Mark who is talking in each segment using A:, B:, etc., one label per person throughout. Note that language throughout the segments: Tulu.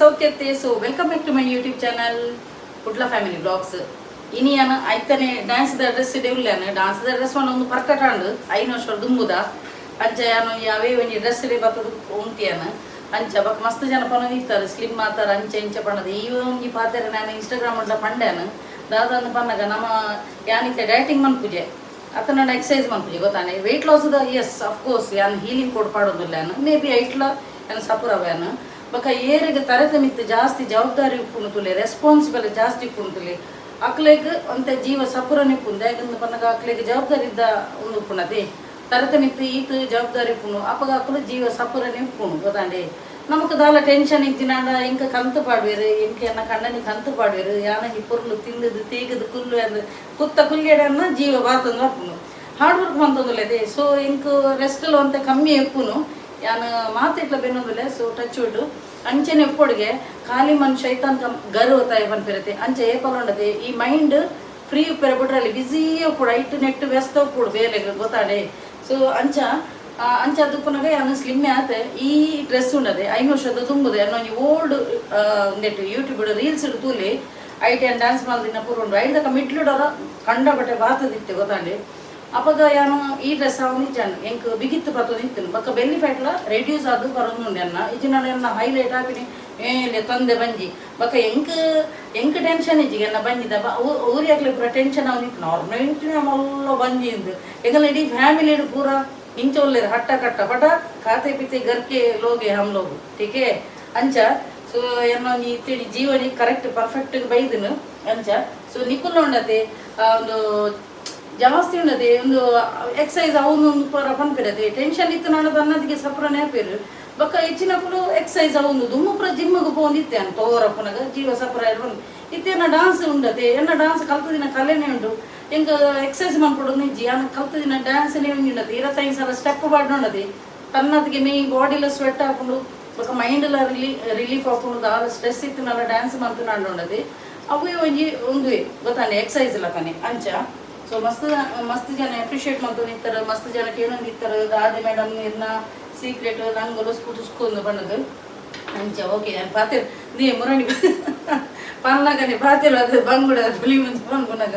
A: ಸೌಖ್ಯತ್ತೆ. So welcome back to my YouTube channel, Kudla family vlogs. ಇನಿಯಾನ ಐತನೆ ಡ್ಯಾನ್ಸ್ the dress ಇಡೆ ಡಾನ್ಸ್ ದ ಡ್ರೆಸ್ ಒಂದು ಪರ್ಕಟಾಂಡ್ 5 ವರ್ಷ ದುಂಬುದ. ಅಂಚ ಯಾನು ಯಾವೇ ಒಂಜಿ ಡ್ರೆಸ್ ಇಡೆ ಬತ್ತದ ಉಂತಿಯಾನ. ಅಂಚ ಬೊಕ ಮಸ್ತ್ ಜನ ಪನೊಂದಿತ್ತಾರೆ, ಸ್ಲಿಮ್ ಆತಾರ, ಅಂಚ ಇಂಚ ಪಣ್ಣದು. ಈ ಒಂಜಿ ಪಾತೆರ ನಾನು ಇನ್ಸ್ಟಾಗ್ರಾಮ್ ಉಂಡ ಪಂಡ್ಯಾನ. ದಾದಂದು ಪನ್ನಗ, ನಮ್ಮ ಯಾನಿತ್ತೆ ಡಯಟಿಂಗ್ ಮನ್ಪುಜೆ ಅತನ ಎಕ್ಸಸೈಸ್ ಮನ್ಪುಜೆ ಗೊತ್ತಾನೆ. Weight loss the, S of course, ಯಾನ್ ಹೀಲಿಂಗ್ ಕೊಡ್ ಪಾಡೋದಿಲ್ಲ. ಯಾನ್ ಮೇ ಬಿ ಐಟ್ಲ ಯಾನ್ ಸಪುರವ್ಯಾನ. ಬೊಕ ಏರಿಗೆ ತರೆತ ಮಿತ್ತು ಜಾಸ್ತಿ ಜವಾಬ್ದಾರಿ ಉಪ್ಪುಂಡು ತುಲೆ, ರೆಸ್ಪಾನ್ಸಿಬಲ್ ಜಾಸ್ತಿ ಉಪ್ಪುಂಡು ತುಲೆ, ಅಕ್ಲೆಗ್ ಒಂತೆ ಜೀವ ಸಪುರನೆ ಉಪ್ಪುಂಡು. ದಾಯೆಗಂದ್ ಪನ್ನಗ ಅಕ್ಲೆಗ್ ಜವಾಬ್ದಾರಿ ಇದ್ದ ಒಂದು ಉಪ್ಪುಂಡತೆ. ತರೆತ ಮಿತ್ತು ಈತ್ ಜವಾಬ್ದಾರಿ ಉಪ್ಪುಂಡು, ಅಪಗ ಅಕುಲು ಜೀವ ಸಪುರನೆ ಉಪ್ಪುಂಡು ಗೊತ್ತಾಂಡೆ. ನಮಕ್ ದಾಲ ಟೆನ್ಷನ್ ಇತ್ತಿನಾಂಡ ಎಂಕ ಕಂತು ಪಾಡುವೆರು, ಎಂಕ ಎನ್ನ ಕಣ್ಣನಿ ಕಂತು ಪಾಡುವೆರು. ಯಾನಂಜಿ ಪೊರ್ಲು ತಿಂದದು ತೇಗದು ಕುಲ್ಲು ಅಂದ್ ಕುತ್ತ ಕುಲ್ಯಡನ್ನ ಜೀವ ಬಾತಂದು ಅಪ್ಪುಂಡು. Hard work ಮಂತೊಂದುಲ್ಲೆದೆ. ಸೊ ಎಂಕ್ ರೆಸ್ಟ್ ಒಂತೆ ಕಮ್ಮಿ ಉಪ್ಪುನು. ಯಾನ್ ಮಾತೆಟ್ಲ ಬೆನ್ನೊಂದುಲ್ಲೆ. ಸೊ ಟಚ್ ವುಡ್, ಅಂಚನೆ ಉಪ್ಪೊಡುಗೆ. ಖಾಲಿ ಮನ್ ಶೈತಾನ್ ಕಾ ಘರ್ ಹೋತಾಯೆ ಪನ್ಪಿರತೆ. ಅಂಚ ಏಪಲ ಉಂಡತೆ. ಈ ಮೈಂಡ್ ಫ್ರೀ ಉಪ್ಪೆರೆ ಬಿಡ್ರಲ್ಲಿ ಬಿಸಿ ಉಪ್ಪುಡು, ಐಟ್ ನೆಟ್ ವ್ಯಸ್ತ ಉಪ್ಪುಡು ಬೇಲೆಗ್ ಗೊತ್ತಾಡೆ. ಸೊ ಅಂಚ ಅಂಚ ದುಪ್ಪುನಗ ಯಾನ್ ಸ್ಲಿಮ್ ಆತೆ. ಈ ಡ್ರೆಸ್ ಉಂಡದೆ 5 ವರ್ಷದ ದುಂಬುದೆ. ಒಂಜಿ ಓಲ್ಡ್ ಉಂದೆಟ್ ಯೂಟ್ಯೂಬ್ ರೀಲ್ಸ್ ತೂಲಿ. ಐಟ್ ಯಾನ್ ಡ್ಯಾನ್ಸ್ ಮಲ್ದಿನ ಪೂರ ಉಂಡು. ಐದಕ ಮಿಡ್ಲುಡರ ಕಂಡಬಟ್ಟೆ ಬಾತದಿತ್ತೆ ಗೊತ್ತಾಂಡೆ. ಅಪಗ ಯಾನು ಈ ಡ್ರೆಸ್ ಅವನಿಜ್ಜಾಂಡ್ ಎಂಕ್ ಬಿಗಿತ್ತು ಪತ್ತೊಂದು ಇತ್ತು. ಬೊಕ್ಕ ಬೆಲ್ಲಿ ಫ್ಯಾಟ್ಲ ರೆಡ್ಯೂಸ್ ಆದ್ ಬರೊಂದುಂಡು. ಎನ್ನ ಇಜ್ಜಿನಾಡ ಎನ್ನ ಹೈಲೈಟ್ ಆಪಿನಿ ಏಲೆ ತಂದೆ ಬಂಜಿ. ಬೊಕ್ಕ ಎಂಕ್ ಎಂಕ್ ಟೆನ್ಷನ್ ಇಜ್ಜಿ ಎನ್ನ ಬಂಜಿದ. ಊರಿಯಾಕ್ಲೆ ಪೂರ ಟೆನ್ಷನ್ ಅವನಿತ್ತು, ನಾರ್ಮಲ್ ಇಂಚಿನ ಮಲ್ಲ ಬಂಜಿ ಇಂದು. ಎಂಕಲ್ನ ಇಡೀ ಫ್ಯಾಮಿಲಿ ಪೂರ ಇಂಚ ಉಲ್ಲೆರ್, ಹಟ್ಟ ಕಟ್ಟ ಬಟ खाते पीते घर के लोग हम लोग, ठीक है. ಅಂಚ ಸೊ ಎನ್ನ ಒಂಜಿ ಇತ್ತಿಡಿ ಜೀವನಿ ಕರೆಕ್ಟ್ ಪರ್ಫೆಕ್ಟ್ ಬೈದನು. ಅಂಚ ಸೊ ನಿಕುಲ್ ಉಂಡತೆ ಒಂದು ಜಾಸ್ತಿ ಉಂಡತೆ ಒಂದು ಎಕ್ಸಸೈಸ್ ಅವನು ಒಂದು ಪರ ಪನ್ಪಿರತೆ. ಟೆನ್ಷನ್ ಇತ್ತು ನಾನು ತನ್ನದಿಗೆ ಸಪ್ರನೆ ಆಪೇರು. ಬೊಕ್ಕ ಹೆಚ್ಚಿನಕುಲು ಎಕ್ಸಸೈಸ್ ಅವನು ದುಮ್ಮು ಪೂರ ಜಿಮ್ಗೆ ಪೋಂದಿತ್ತೆ ಅನ್ ತೋರಪ್ಪನಗ ಜೀವ ಸಪರ ಬಂದು ಇತ್ತೆ. ಎನ್ನ ಡಾನ್ಸ್ ಉಂಡತೆ, ಎನ್ನ ಡಾನ್ಸ್ ಕಲ್ತದಿನ ಕಲೆನೇ ಉಂಡು. ಎಂಕ್ ಎಕ್ಸಸೈಸ್ ಮನ್ಪೊಡು ನಿಜ್ಜಿ. ಯಾನ್ ಕಲ್ತದಿನ ಡ್ಯಾನ್ಸ್ನೇ ಉಂಡತೆ. 25 ಸಲ ಸ್ಟೆಪ್ ಪಾಡ್ನುಂಡತೆ. ತನ್ನದಿಗೆ ಮೈ ಬಾಡಿಲ ಸ್ವೆಟ್ ಆಪುಂಡು. ಬೊಕ್ಕ ಮೈಂಡ್ಲ ರಿಲೀಫ್ ಆಪುಂಡು. ದಾಲ ಸ್ಟ್ರೆಸ್ ಇತ್ತು ಡ್ಯಾನ್ಸ್ ಮಂತು ಉಂಡತೆ. ಅವೇ ಒಂಜಿ ಒಂದುವೆ ಗೊತ್ತಾನೆ, ಎಕ್ಸಸೈಸ್ ಲಕನೆ. ಅಂಚ ಸೊ ಮಸ್ತ್ ಮಸ್ತ್ ಜನ ಅಪ್ರಿಷಿಯೇಟ್ ಮಂತೊಂದಿತ್ತಾರೆ, ಮಸ್ತ್ ಜನ ಕೇಳೊಂದಿತ್ತಾರೆ, ದಾದೆ ಮೇಡಮ್ ಇರ್ನ ಸೀಕ್ರೆಟ್, ನಂಗೆ ಲೊಸ್ಕು ತುಸ್ಕು ಬಣ್ಣದು. ಅಂಚ ಓಕೆ, ನಾನು ಪಾತೆರ್ ನೀ ಮುರಣಿ ಪನ್ನಗನೆ ಪಾತೆರ್. ಅದು ಬಂಗುಡ ಪುಲಿ ಮುಂಚಿ ಪನ್ಪುನಗ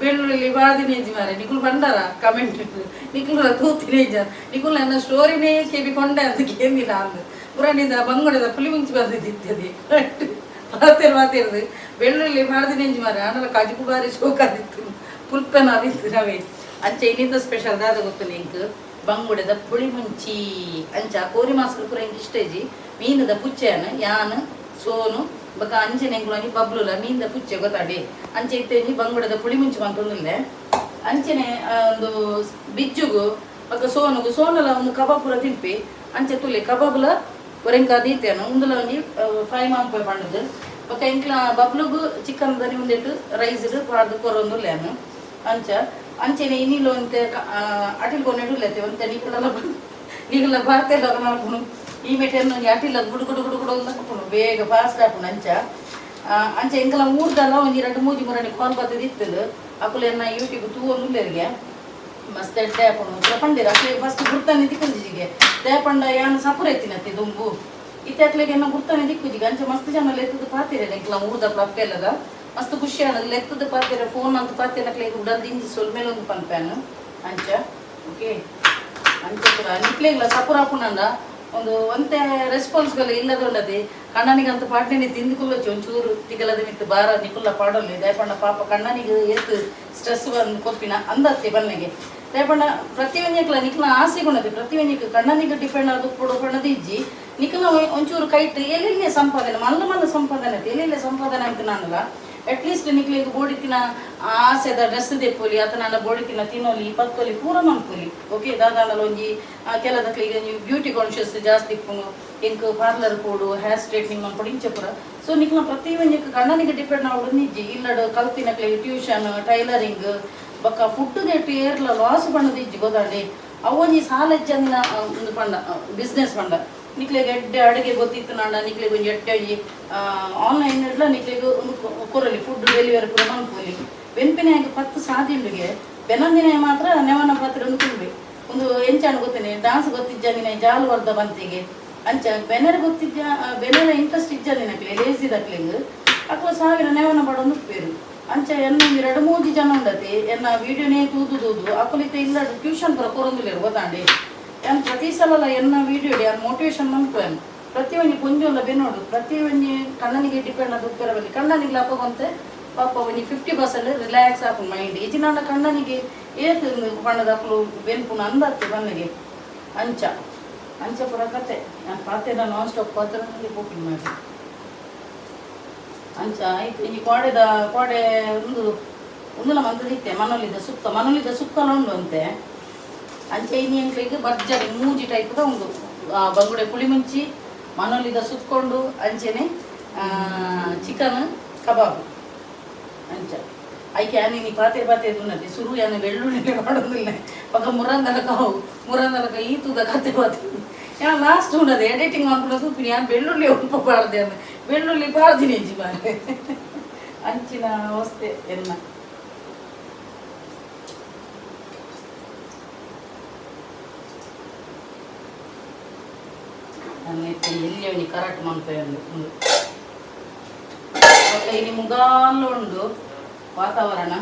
A: ಬೆಳ್ಳುಳ್ಳಿ ಬಾದಿನೇಜಿ ಮಾರೆ. ನಿಕುಲು ಬಂಡಾರ ಕಮೆಂಟ್ ನಿಕುಲು ತೂತಿನೇಜ. ನಿಕುಲು ನನ್ನ ಸ್ಟೋರಿನೇ ಕೆಬಿ ಕೊಂಡೆ ಅಂತ ಕೇಂದಿನ ಅಂದು ಪುರಾಣಿದ ಬಂಗುಡದ ಪುಲಿ ಮುಂಚಿ ಬಂದಿದ್ದಿತ್ತದಿ ಪಾತೆರ್ ಪಾತೆರ್ದು. ಬೆಳ್ಳುಳ್ಳಿ ಬಾದಿನೇಜಿ ಮಾರೆ. ಆನಲ ಕಜಿಪು ಬಾರಿ ಶೋಕಾದಿತ್ತು, ಪುಲ್ಪೆನ ಅದಿತ್ತು ನವೇ. ಅಂಚ ಇನ್ನಿತ ಸ್ಪೆಷಲ್ ದಾದ ಗೊತ್ತು ಎಂಕ್? ಬಂಗುಡೆದ ಪುಳಿ ಮುಂಚಿ. ಅಂಚ ಕೋರಿ ಮಾಸಲು ಪೂರ ಎಂಕ್ ಇಷ್ಟ ಇಜ್ಜಿ. ಮೀನದ ಪುಚ್ಚೆನ ಯಾನ್ ಸೋನು ಬೊಕ ಅಂಚನೆ ಎಂಕುಲು ಒಂಜಿ ಬಬ್ಲುಲ ಮೀನ್ದ ಪುಚ್ಚೆ ಗೊತ್ತಾಡಿ. ಅಂಚೆ ಇತ್ತೆ ಒಂಜಿ ಬಂಗುಡೆದ ಪುಳಿ ಮುಂಚಿ ಮಂತೊಂದುಲ್ಲೆ. ಅಂಚನೆ ಒಂದು ಬಿಜ್ಜುಗು ಬೊಕ ಸೋನುಗು, ಸೋನುಲ ಒಂದು ಕಬಾಬ್ ಪೂರ ತಿನ್ಪಿ. ಅಂಚೆ ತುಲಿ ಕಬಾಬ್ಲ ಒರೆಂಕ ದೀತೇನು ಉಂದುಲ ಒಂಜಿ ಫ್ರೈ ಮನ್ಪೆ ಪಂಡದು. ಬೊಕ ಎಂಕ್ಲ ಬಬ್ಲುಗು ಚಿಕನ್ ದನಿ ಉಂದೆಟ್ ರೈಸ್ ಪಾಡ್ದು ಕೊರೊಂದುಲ್ಲೇನು. ಅಂಚ ಅಂಚೆನೆ ಇನಿಲ ಒಂತೆ ಅಟಿಲ್ ಕೊನೆಡು ಉಲ್ಲೆತೆ. ಒಂತೆ ನಿಕುಲ ನಿಕುಲ ಬಾತೆಲ್ಲ ಮಲ್ಪುನು. ಈ ಮೆಟೆನ್ ಒಂಜಿ ಅಟಿಲ್ ಗುಡು ಗುಡು ಗುಡು ಗುಡು ಅಂತ ಹಾಪುಂಡು, ಬೇಗ ಫಾಸ್ಟ್ ಆಪುಂಡು. ಅಂಚ ಅಂಚ ಎಂಕಲ ಊರ್ದಲ್ಲ ಒಂಜಿ ರಡ್ಡ್ ಮೂಜಿ ಮುರಣಿ ಕಾಲ್ ಬತ್ತದಿತ್ತುಂಡು. ಅಕುಲು ಎನ್ನ ಯೂಟ್ಯೂಬ್ ತೂವೊಂದುಲ್ಲೆರ್ಗೆ. ಮಸ್ತ್ ಎಡ್ಡೆ ಆಪುಂಡು ಪೂರ ಪಂಡೆರ್. ಅಕ್ಲೆ ಫಸ್ಟ್ ಗುರ್ತಾನೆ ತಿಕ್ಕುಂಜಿಗೆ. ದೇಪಂಡ ಯಾನ್ ಸಪುರ ಎತ್ತಿನತ್ತೆ ದುಂಬು. ಇತ್ತೆ ಅಕ್ಲೆಗೆ ಎನ್ನ ಗುರ್ತಾನೆ ದಿಕ್ಕುಜಿಗೆ. ಅಂಚ ಮಸ್ತ್ ಜನ ಲೆತ್ತದ ಪಾತಿರೆ. ಎಂಕಲ ಊರ್ದ ಅಪ್ಪೆಲ್ಲದ ಮಸ್ತ್ ಖುಷಿ ಆನದು. ಲೆತ್ತದ ಪಾತಿರ, ಫೋನ್ ಅಂತ ಪಾತಿರ. ಅಕ್ಲೆಗ್ ಉಡಲ್ ದಿಂಜಿ ಸೊಲ್ಮೆಲ್ ಒಂದು ಪನ್ಪ್ಯಾನು. ಅಂಚ ಓಕೆ. ಅಂಚ ಪೂರ ನಿಕ್ಲೆಗ್ಲ ಸಪುರ ಆಪುಂಡಂಡ ಒಂದು ಒಂತೆ ರೆಸ್ಪಾನ್ಸಿಬಲ್ ಇಲ್ಲದೊಂಡದೆ. ಕಣ್ಣನಿಗೆ ಅಂತ ಪಾಡ್ನೆ ತಿಂದು ಕುಲ್ಲೊಚ್ಚಿ. ಒಂಚೂರು ತಿಗಲದ ಮಿತ್ತು ಬಾರ ನಿಕುಲ್ಲ ಪಾಡೊಲ್ಲಿ. ದಯಪಂಡ ಪಾಪ ಕಣ್ಣನಿಗೆ ಏತ್ ಸ್ಟ್ರೆಸ್ ಬಂದು ಕೊಪ್ಪಿನ ಅಂದತ್ತೆ ಬನ್ನೆಗೆ. ದಯಪಂಡ ಪ್ರತಿಯೊಂಜಕ್ಲ ನಿಕ್ಲ ಆಸೆ ಗುಣದೆ. ಪ್ರತಿಯೊಂಜಕ್ಕೆ ಕಣ್ಣನಿಗೆ ಡಿಪೆಂಡ್ ಆದ್ ಉಪ್ಪೊಡು ಪಣ್ಣದ ಇಜ್ಜಿ. ನಿಕ್ಲ ಒಂಚೂರು ಕೈಟ್ ಎಲ್ಲೆಲ್ಲೇ ಸಂಪಾದನೆ ಮಲ್ಲ ಮಲ್ಲ ಸಂಪಾದನೆ ಐತೆ. ಎಲ್ಲೆಲ್ಲೇ ಸಂಪಾದನೆ ಅಂತ ನಾನಲ್ಲ. ಅಟ್ಲೀಸ್ಟ್ ನಿಕ್ಲೆಗ್ ಬೋಡಿತ್ತಿನ ಆಸೆದ ಡ್ರೆಸ್ ದೆಪ್ಪೊಲಿ, ಅತನಾಂಡ ಬೋಡಿತ್ತಿನ ತಿನ್ನೊಲಿ ಪತ್ತೊಲಿ, ಪೂರ ಮನ್ಪೊಲಿ. ಓಕೆ, ದಾದಾಂಡಲ ಒಂಜಿ ಕೆಲದಕ್ಲೆಗ್ ಒಂಜಿ ಬ್ಯೂಟಿ ಕಾನ್ಷಿಯಸ್ ಜಾಸ್ತಿ ಇಪ್ಪುಂಡು. ಎಂಕ್ ಪಾರ್ಲರ್ ಪೋಡು, ಹೇರ್ ಸ್ಟ್ರೈಟ್ನಿಂಗ್ ಮನ್ಪೊಡು, ಇಂಚ ಪೂರ. ಸೊ ನಿಕ್ಲ ಪ್ರತಿ ಒಂಜಿ ಕಣ್ಣನಿಗೆ ಡಿಪೆಂಡ್ ಆವೊಡು ನಿಜ್ಜಿ. ಇಲ್ಲಡ್ ಕಲ್ತಿನಕ್ಲೆಗ್ ಟ್ಯೂಷನ್, ಟೈಲರಿಂಗ್, ಬೊಕ್ಕ ಫುಡ್ ನೆಟ್ ಏರ್ಲ ಲಾಸ್ ಪಂಡದ ಇಜ್ಜಿ ಗೊತ್ತಾಂಡಿ. ಅವು ಒಂಜಿ ಸಾಲ ಇಜ್ಜಂದಿನ ಒಂದು ಪಂಡ ಬಿಸ್ನೆಸ್ ಪಂಡ. ನಿಕ್ಲೆಗ್ ಎಡ್ಡೆ ಅಡುಗೆ ಗೊತ್ತಿತ್ತು ನಾಂಡ ನಿಕ್ಲೆಗ್ ಒಂಜಿ ಎಡ್ಡೆ ಒಂಜಿ ಆನ್ಲೈನ್ ಇಡ್ಲ ನಿಕ್ಲೆಗ್ ಒಂದು ಕೊರಲಿ, ಫುಡ್ ಡೆಲಿವರಿ ಪೂರ ಮನ್ಪೊಲಿ. ಬೆನ್ಪಿನಾಗ 10 ಸಾದಿ ಉಂಡುಗೆ. ಬೆನಂದಿನ ಮಾತ್ರ ನೆವನ ಪಾತ್ರೆ ಒಂದು ಕುಲ್ಬೆ ಒಂದು ಎಂಚಾಣ ಗೊತ್ತೇನೆ. ಡಾನ್ಸ್ ಗೊತ್ತಿಜ್ಜಂದಿನ ಜಾಲು ವರ್ದ ಬಂತಿಗೆ. ಅಂಚ ಬೆನರ್ ಗೊತ್ತಿದ್ದ ಬೆನರ ಇಂಟ್ರೆಸ್ಟ್ ಇಜ್ಜಂದಿನಕ್ಲೆ ಲೇಸಿ ದಕ್ಲೆಗ್ ಅಕ್ಲ ಸಾವಿರ ನೆವನ ಪಡೊಂದು ಉಪ್ಪೇರು. ಅಂಚ ಎನ್ನ ಒಂಜಿ ರಡ್ಡ್ ಮೂಜಿ ಜನ ಉಂಡತೆ ಎನ್ನ ವೀಡಿಯೋನೇ ತೂದು ತೂದು ಅಕುಲು ಇತ್ತೆ ಇಲ್ಲ ಟ್ಯೂಷನ್ ಪೂರ ಕೊರೊಂದುಲ್ಲೆರ್ ಗೊತ್ತಾಂಡೆ. ಯಾನ್ ಪ್ರತಿ ಸಲಲ ಎನ್ನ ವೀಡಿಯೋ ಯಾನ್ ಮೋಟಿವೇಶನ್ ಮನ್ಪುವೆನ್. ಪ್ರತಿ ಒಂಜಿ ಪೊಂಜೊಲ್ಲ ಬೆನೋಡು, ಪ್ರತಿ ಒಂಜಿ ಕಣ್ಣನಿಗೆ ಡಿಪೆಂಡ್ ಆದ್ ಉಪ್ಪೆರ ಬಲ್ಲಿ. ಕಣ್ಣನಿಗ್ಲ ಅಪಗೊಂತೆ ಪಾಪ ಒಂಜಿ 50% ರಿಲ್ಯಾಕ್ಸ್ ಆಪುಂಡು ಮೈಂಡ್. ಇಜಿನಾಂಡ ಕಣ್ಣನಿಗೆ ಏತ್ ಪಂಡದ ಅಕುಲು ಬೆನ್ಪುನ ಅಂದತ್ತೆ ಬನ್ನಗೆ. ಅಂಚ ಅಂಚ ಪೂರ ಕತೆ. ಯಾನ್ ಪಾತೆರ ನಾನ್ ಸ್ಟಾಪ್ ಪಾತೆರ ಪೋಪಿನ ಮಾರ್ರೆ. ಅಂಚ ಆಯ್ತು. ಈ ಕೋಡೆದ ಕೋಡೆ ಒಂದು ಉಂದುಲ ಮಂತದಿತ್ತೆ ಮನೊಲಿದ ಸುಕ್ಕ, ಮನೊಲಿದ ಸುಕ್ಕಲ ಉಂಡು ಅಂತೆ. ಅಂಚ ಇನಿ ಎಂಕ್ಲೆಗ್ ಭರ್ಜರಿ ಮೂಜಿ ಟೈಪ್ದ ಉಂಡು. ಬಂಗುಡೆ ಪುಳಿ ಮುಂಚಿ, ಮನೊಲಿದ ಸುಕ್ಕೊಂಡು, ಅಂಚೆನೆ ಚಿಕನ್ ಕಬಾಬ್. ಅಂಚ ಐಕೆ ಯಾನ್ ಇನಿ ಪಾತೆರ ಪಾತೆರ ಉನ್ನತಿ ಸುರು ಯಾನ್ ಬೆಳ್ಳುಳ್ಳಿ ಪಾಡೊಂದಿಲ್ಲ ಬೊಕ ಮುರಂದಲಕ ಅವು ಮುರಂದಲಕ ಈ ತೂದ ಕತೆ ಪಾತೆರ. ಯಾನ್ ಲಾಸ್ಟ್ ಉಂಡದೆ ಎಡಿಟಿಂಗ್ ಮನ್ಪುನ ತೂಪಿನಿ ಯಾನ್ ಬೆಳ್ಳುಳ್ಳಿ ಒಲ್ಪ ಪಾಡ್ದೆ ಅಂದ್ ಬೆಳ್ಳುಳ್ಳಿ ಪಾಡ್ದಿನಿ ಇಜ್ಜಿ ಮಾರ್ರೆ. ಅಂಚಿನ ಅವಸ್ಥೆ ಎನ್ನ. ಇತ್ತೆ ಎಲ್ಲಿ ಒಂಜಿ ಕರೆಕ್ಟ್ ಮನ್ಪೆ ಉಂದು. ಬೊಕ್ಕ ಇನಿ ಮುಗಾಲ್ ಉಂಡು ವಾತಾವರಣ,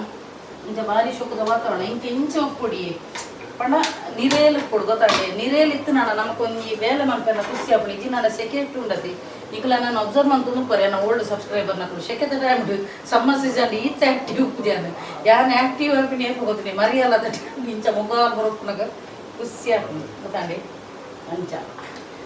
A: ಇಂಚ ಬಾರಿ ಶೋಕದ ವಾತಾವರಣ. ಇಂಚ ಇಂಚ ಉಪ್ಪುಡಿ ಪಂಡ ನಿರೇಲ್ ಉಪ್ಪುಡು ಗೊತ್ತಾಂಡೆ. ನಿರೇಲ್ ಇತ್ತು ನಾನ ನಮಕೊಂಜಿ ಬೇಲೆ ಮನ್ಪೆನ ಖುಷಿ ಆಪುಂಡು. ಇಜ್ಜಿ ನಾನ ಸೆಕೆ ಇಟ್ಟು ಉಂಡತಿ. ನಿಕುಲ ನಾನು ಅಬ್ಸರ್ವ್ ಮಂತೊಂದು ಉಪ್ಪರೆ ಎನ್ನ ಓಲ್ಡ್ ಸಬ್ಸ್ಕ್ರೈಬರ್ ನಕುಲು ಸೆಕೆದ ಟೈಮ್ ಸಮ್ಮರ್ ಸೀಸನ್ ಈತ್ ಆಕ್ಟಿವ್ ಉಪ್ಪುದ್ಯಾನ. ಯಾನ್ ಆಕ್ಟಿವ್ ಆಪಿನ ಏಪ ಗೊತ್ತಿನಿ ಮರಿಯಲ್ಲದ ಟೈಮ್ ಇಂಚ ಮುಗಾಲ್ ಬರೋಪ್ಪುನಗ ಖುಷಿ ಆಪುಂಡು ಗೊತ್ತಾಂಡೆ. ಅಂಚ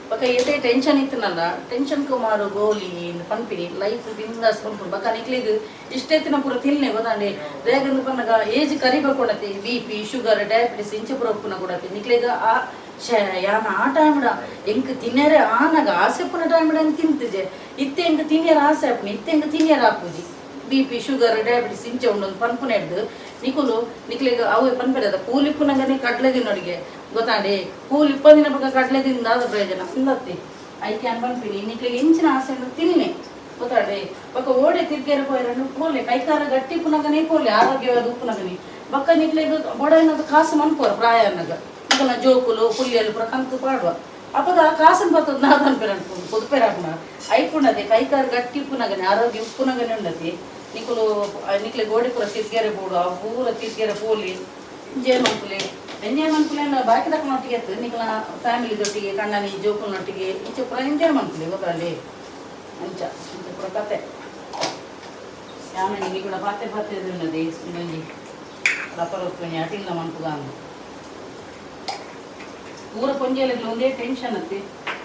A: ಬೊಕ ಏತೇ ಟೆನ್ಷನ್ ಇತ್ತುನಲ್ಲ ಟೆನ್ಷನ್ ಕುಮಾರು ಗೋಲಿ ಪನ್ಪಿನಿ ಲೈಫ್ ಬಿಂದಾಸ್ ಪನ್ಪುಂಡು. ಬೊಕ ನಿಕ್ಲೆಗ್ ಇಷ್ಟೆತ್ತಿನ ಪೂರ ತಿನ್ಲೆ ಗೊತ್ತಾಂಡೆ. ದಾಯೆಗಂದ್ ಪನ್ನಗ ಏಜ್ ಕರಿಬಕೊಂಡತಿ ಬಿ.ಪಿ ಶುಗರ್ ಡಯಾಬಿಟಿಸ್ ಇಂಚ ಪೂರ ಉಪ್ಪುನ ಕೂಡತಿ ನಿಕ್ಲೆಗ್ ಆ ಯಾನ್ ಆ ಟೈಮ್ಡ ಎಂಕ್ ತಿನ್ಯರೆ ಆನಗ ಆಸೆ ಉಪ್ಪುನ ಟೈಮ್ಡ್ ಎಂಕ್ ತಿಂತುಜೆ. ಇತ್ತೆ ಎಂಕ್ ತಿನ್ಯರೆ ಆಸೆ ಆಪುನಿ, ಇತ್ತೆ ಎಂಕ್ ತಿನ್ಯರೆ ಆಪುಜಿ. ಬಿ.ಪಿ ಶುಗರ್ ಡಯಾಬಿಟಿಸ್ ಇಂಚ ಉಂಡು ಪನ್ಪುನೆಡ್ದ್ ನಿಕುಲು ನಿಕ್ಲೆಗ್ ಅವು ಪನ್ಪೆರ್ ಕೂಲಿ ಉಪ್ಪುನಗನೆ ಕಡ್ಲೆ ತಿನ್ನೊಡಿಗೆ ಗೊತ್ತಾಂಡೆ. ಕೂಲಿ ಇಪ್ಪಂದಿನ ಬೊಕ ಕಡ್ಲೆ ತಿಂದಾದ ಪ್ರಯೋಜನ ಅಂದತ್ತೆ. ಐಕೆ ಯಾನ್ ಪನ್ಪಿನಿ ನಿಕ್ಲೆಗ್ ಎಂಚಿನ ಆಸೆ ಉಂಡು ತಿನ್ಲೆ ಗೊತ್ತಾಂಡೆ. ಬೊಕ ಓಡೆ ತಿರ್ಗೆರೆ ಪೋಯೆರ್ ಪೋಲೆ, ಕೈಕಾರ ಗಟ್ಟಿ ಉಪ್ಪುನಗನೇ ಪೋಲೆ, ಆರೋಗ್ಯವಾದ ಉಪ್ಪುನಗನೆ. ಬೊಕ ನಿಕ್ಲೆಗ್ ಬೊಡಾಯಿನದ ಕಾಸು ಮನ್ಪುವರ್ ಪ್ರಾಯ ಆನಗ ನಿಕಲ್ನ ಜೋಕುಲು ಪುಲ್ಯಲು ಪೂರ ಕಂತು ಪಾಡುವ. ಅಪಗ ಆ ಕಾಸನ್ ಬತ್ತದ ನಾದ ಪನ್ಪೆರ್ ಪೊದುಪೆರಾಪುನ ಐಪುಂಡದೆ. ಕೈಕಾರ್ ಗಟ್ಟಿ ಉಪ್ಪುನಗನೆ ಆರೋಗ್ಯ ಉಪ್ಪುನಗನೆ ಉಂಡತಿ. ನಿಕುಲು ನಿಕ್ಲೆ ಗೋಡೆ ಪೂರ ತಿರ್ಗೆರೆ ಬೋಡು, ಆ ಪೂರ ತಿರ್ಗೆರೆ ಪೋಲಿ ಎಂಜಾಯ್ ಮನ್ಪುಲೆ. ಎಂಜಾಯ್ ಮನ್ಪುಲೆ ಅಂಡ ಬಾಕಿ ದಕ್ಕನೊಟ್ಟಿಗೆ ಅತ್ತ್, ನಿಕಲ್ನ ಫ್ಯಾಮಿಲಿದೊಟ್ಟಿಗೆ ಕಣ್ಣನಿ ಜೋಕುಲ್ನೊಟ್ಟಿಗೆ ಇಂಚ ಪೂರ ಎಂಜಾಯ್ ಮನ್ಪುಲೆ ಗೊತ್ತಾಂಡೆ. ಅಂಚ ಇಂಚ ಪೂರ ಕತೆ. ಯಾನ್ ನಿಕುಲ ಪಾತೆ ಪಾತೆ ಉನ್ನದೆ ಇಂದೊಂಜಿ ರಪರೊಪ್ಪುನಿ ಅಟಿಲ್ನ ಮನ್ಪುಗ ಅಂದ್. ಪೂರ ಪೊಂಜೆಲೆಗ್ಲ ಒಂದೇ ಟೆನ್ಷನ್ ಅತ್ತೆ,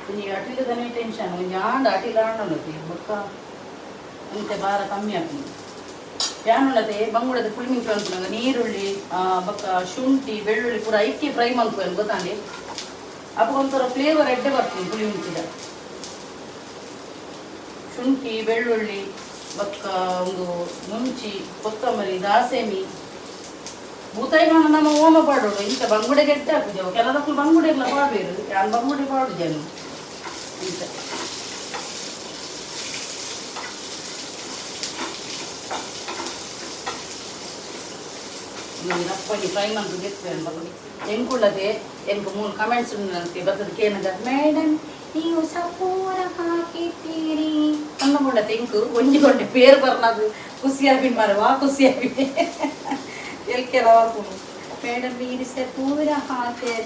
A: ಒಂಜಿ ಅಟಿಲದನೇ ಟೆನ್ಷನ್. ಒಂಜಿ ಆಂಡ ಅಟಿಲ್ ಆಂಡ ಉಂಡತಿ ಬೊಕ್ಕ ಒಂತೆ ಭಾರ ಕಮ್ಮಿ ಆಪುಂಡು. ಯಾನ್ ಉಂಡತೆ ಬಂಗುಡದ ಪುಳಿ ಮುಂಚಿ ಮನ್ಪುನಗ ನೀರುಳ್ಳಿ ಬೊಕ್ಕ ಶುಂಠಿ ಬೆಳ್ಳುಳ್ಳಿ ಪೂರ ಐಕೆ ಫ್ರೈ ಮನ್ಪುವೆನ್ ಗೊತ್ತಾಂಡೆ. ಅಪಗ ಒಂಥರ ಫ್ಲೇವರ್ ಎಡ್ಡೆ ಬರ್ಪುಂಡು ಪುಳಿ ಮುಂಚಿದ. ಶುಂಠಿ ಬೆಳ್ಳುಳ್ಳಿ ಬೊಕ್ಕ ಒಂದು ಮುಂಚಿ ಕೊತ್ತಂಬರಿ ದಾಸೆಮಿ ಬೂತಾಯಿ ನಮ್ಮ ಓಮ ಪಾಡೋಡು. ಇಂಚ ಬಂಗುಡೆ ಎಡ್ಡೆ ಆಪುಜಿ. ಕೆಲದಕ್ಕೂ ಬಂಗುಡೆಗ್ಲ ಪಾಡ್ವೆರ್, ಯಾನ್ ಬಂಗುಡೆ ಪಾಡುಜೆನ್ ಇಂಚ. ರಪ್ಪನಿ ಫ್ರೈ ಮಂತ್ ದೆಪ್ಪುವೆನ್. ಎಂಕುಳ್ಳದೆ ಎಂಕ್ ಮೂಲು ಕಮೆಂಟ್ಸ್ ಉಂಡು ಬತ್ತದ ಕೇನಗ, ಮೇಡಮ್ ನೀವು ಸಪೂರ ಹಾಕಿದ್ದೀರಿ ಅನ್ನಗುಂಡತೆ. ಎಂಕ್ ಒಂಜಿ ಗೊಂಡೆ ಪೇರು ಬರ್ನದು ಖುಷಿ ಆಪಿನ ಮಾರೆ, ವಾ ಖುಷಿ ಆಪಿನಿ ಎಲ್ಕೆಲ ಆಪುಂಡು. ಮೇಡಮ್ మీరు ಸಪೂರ ಹಾಕರ್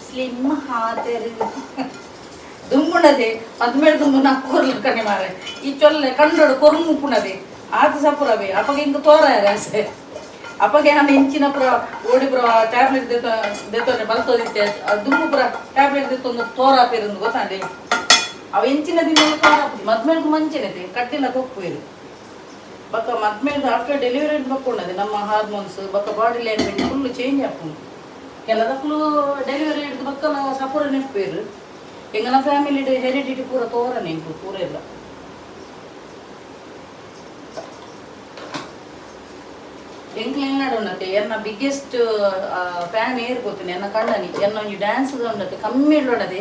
A: ಸ್ಲಿಮ್ ಹಾಕರ್ ದುಂಬುಂಡದೆ ಪದ್ಮೇడు ದುಂಬು ನಕ್ಕೊರ್ಲು ಕಣೆ ಮಾರೆ. ಈ ಚೊಲ್ಲೆ ಕಂಡೋಡು ಕೊರುಂಗು ಉಪ್ಪುನದೆ ಆತ ಸಪುರವೇ ಅಪಗ ಇಂಕ್ ತೋರಾಯರೆ ಆಸೆ. ಅಪಗ ಯಾನ್ ಇಂಚಿನ ಪೂರ ಓಡಿ ಪೂರ ಟ್ಯಾಬ್ಲೆಟ್ ದೆತ್ತೊ ದೆತ್ತೊನೆ ಬಲ್ತೋದಿತ್ತೆ. ದುಂಬು ಪೂರ ಟ್ಯಾಬ್ಲೆಟ್ ದೆತ್ತೊಂದು ತೋರಾಪೆರ್ ಗೊತ್ತಾಂಡೆ. ಅವು ಎಂಚಿನ ದಿನ ತೋರಾಪುಜಿ. ಮದ್ಮೇಲ್ಗ್ ಮಂಚೆನೆ ಕಟ್ಟಿಲ ಕೊಪ್ಪುವೆರ್. ಬೊಕ್ಕ ಮದ್ಮೇಲ್ದ ಆಫ್ಟರ್ ಡೆಲಿವರಿ ಬೊಕ್ಕ ಉಂಡದೆ ನಮ್ಮ ಹಾರ್ಮೋನ್ಸ್ ಬೊಕ್ಕ ಬಾಡಿ ಲ್ಯಾಂಗ್ವೇಜ್ ಫುಲ್ ಚೇಂಜ್ ಆಪುಂಡು. ಕೆಲದಕ್ಕುಲು ಡೆಲಿವರಿ ಹಿಡ್ದು ಬೊಕ್ಕಲ ಸಪೂರ ನೆಪ್ಪೇರು. ಎಂಗನ ಫ್ಯಾಮಿಲಿ ಹೆರಿಡಿಟಿ ಪೂರ ತೋರನೆ ಎಂಕು ಪೂರ ಎಲ್ಲ. ಎಂಕ್ಲ ಉಂಡತೆ ಎನ್ನ ಬಿಗ್ಗೆಸ್ಟ್ ಫ್ಯಾನ್ ಏರ್ ಗೊತ್ತಿನಿ ಎನ್ನ ಕಣ್ಣನಿ. ಎನ್ನ ಒಂಜಿ ಡ್ಯಾನ್ಸ್ ಉಂಡತೆ ಕಮ್ಮಿ ಉಂಡದೆ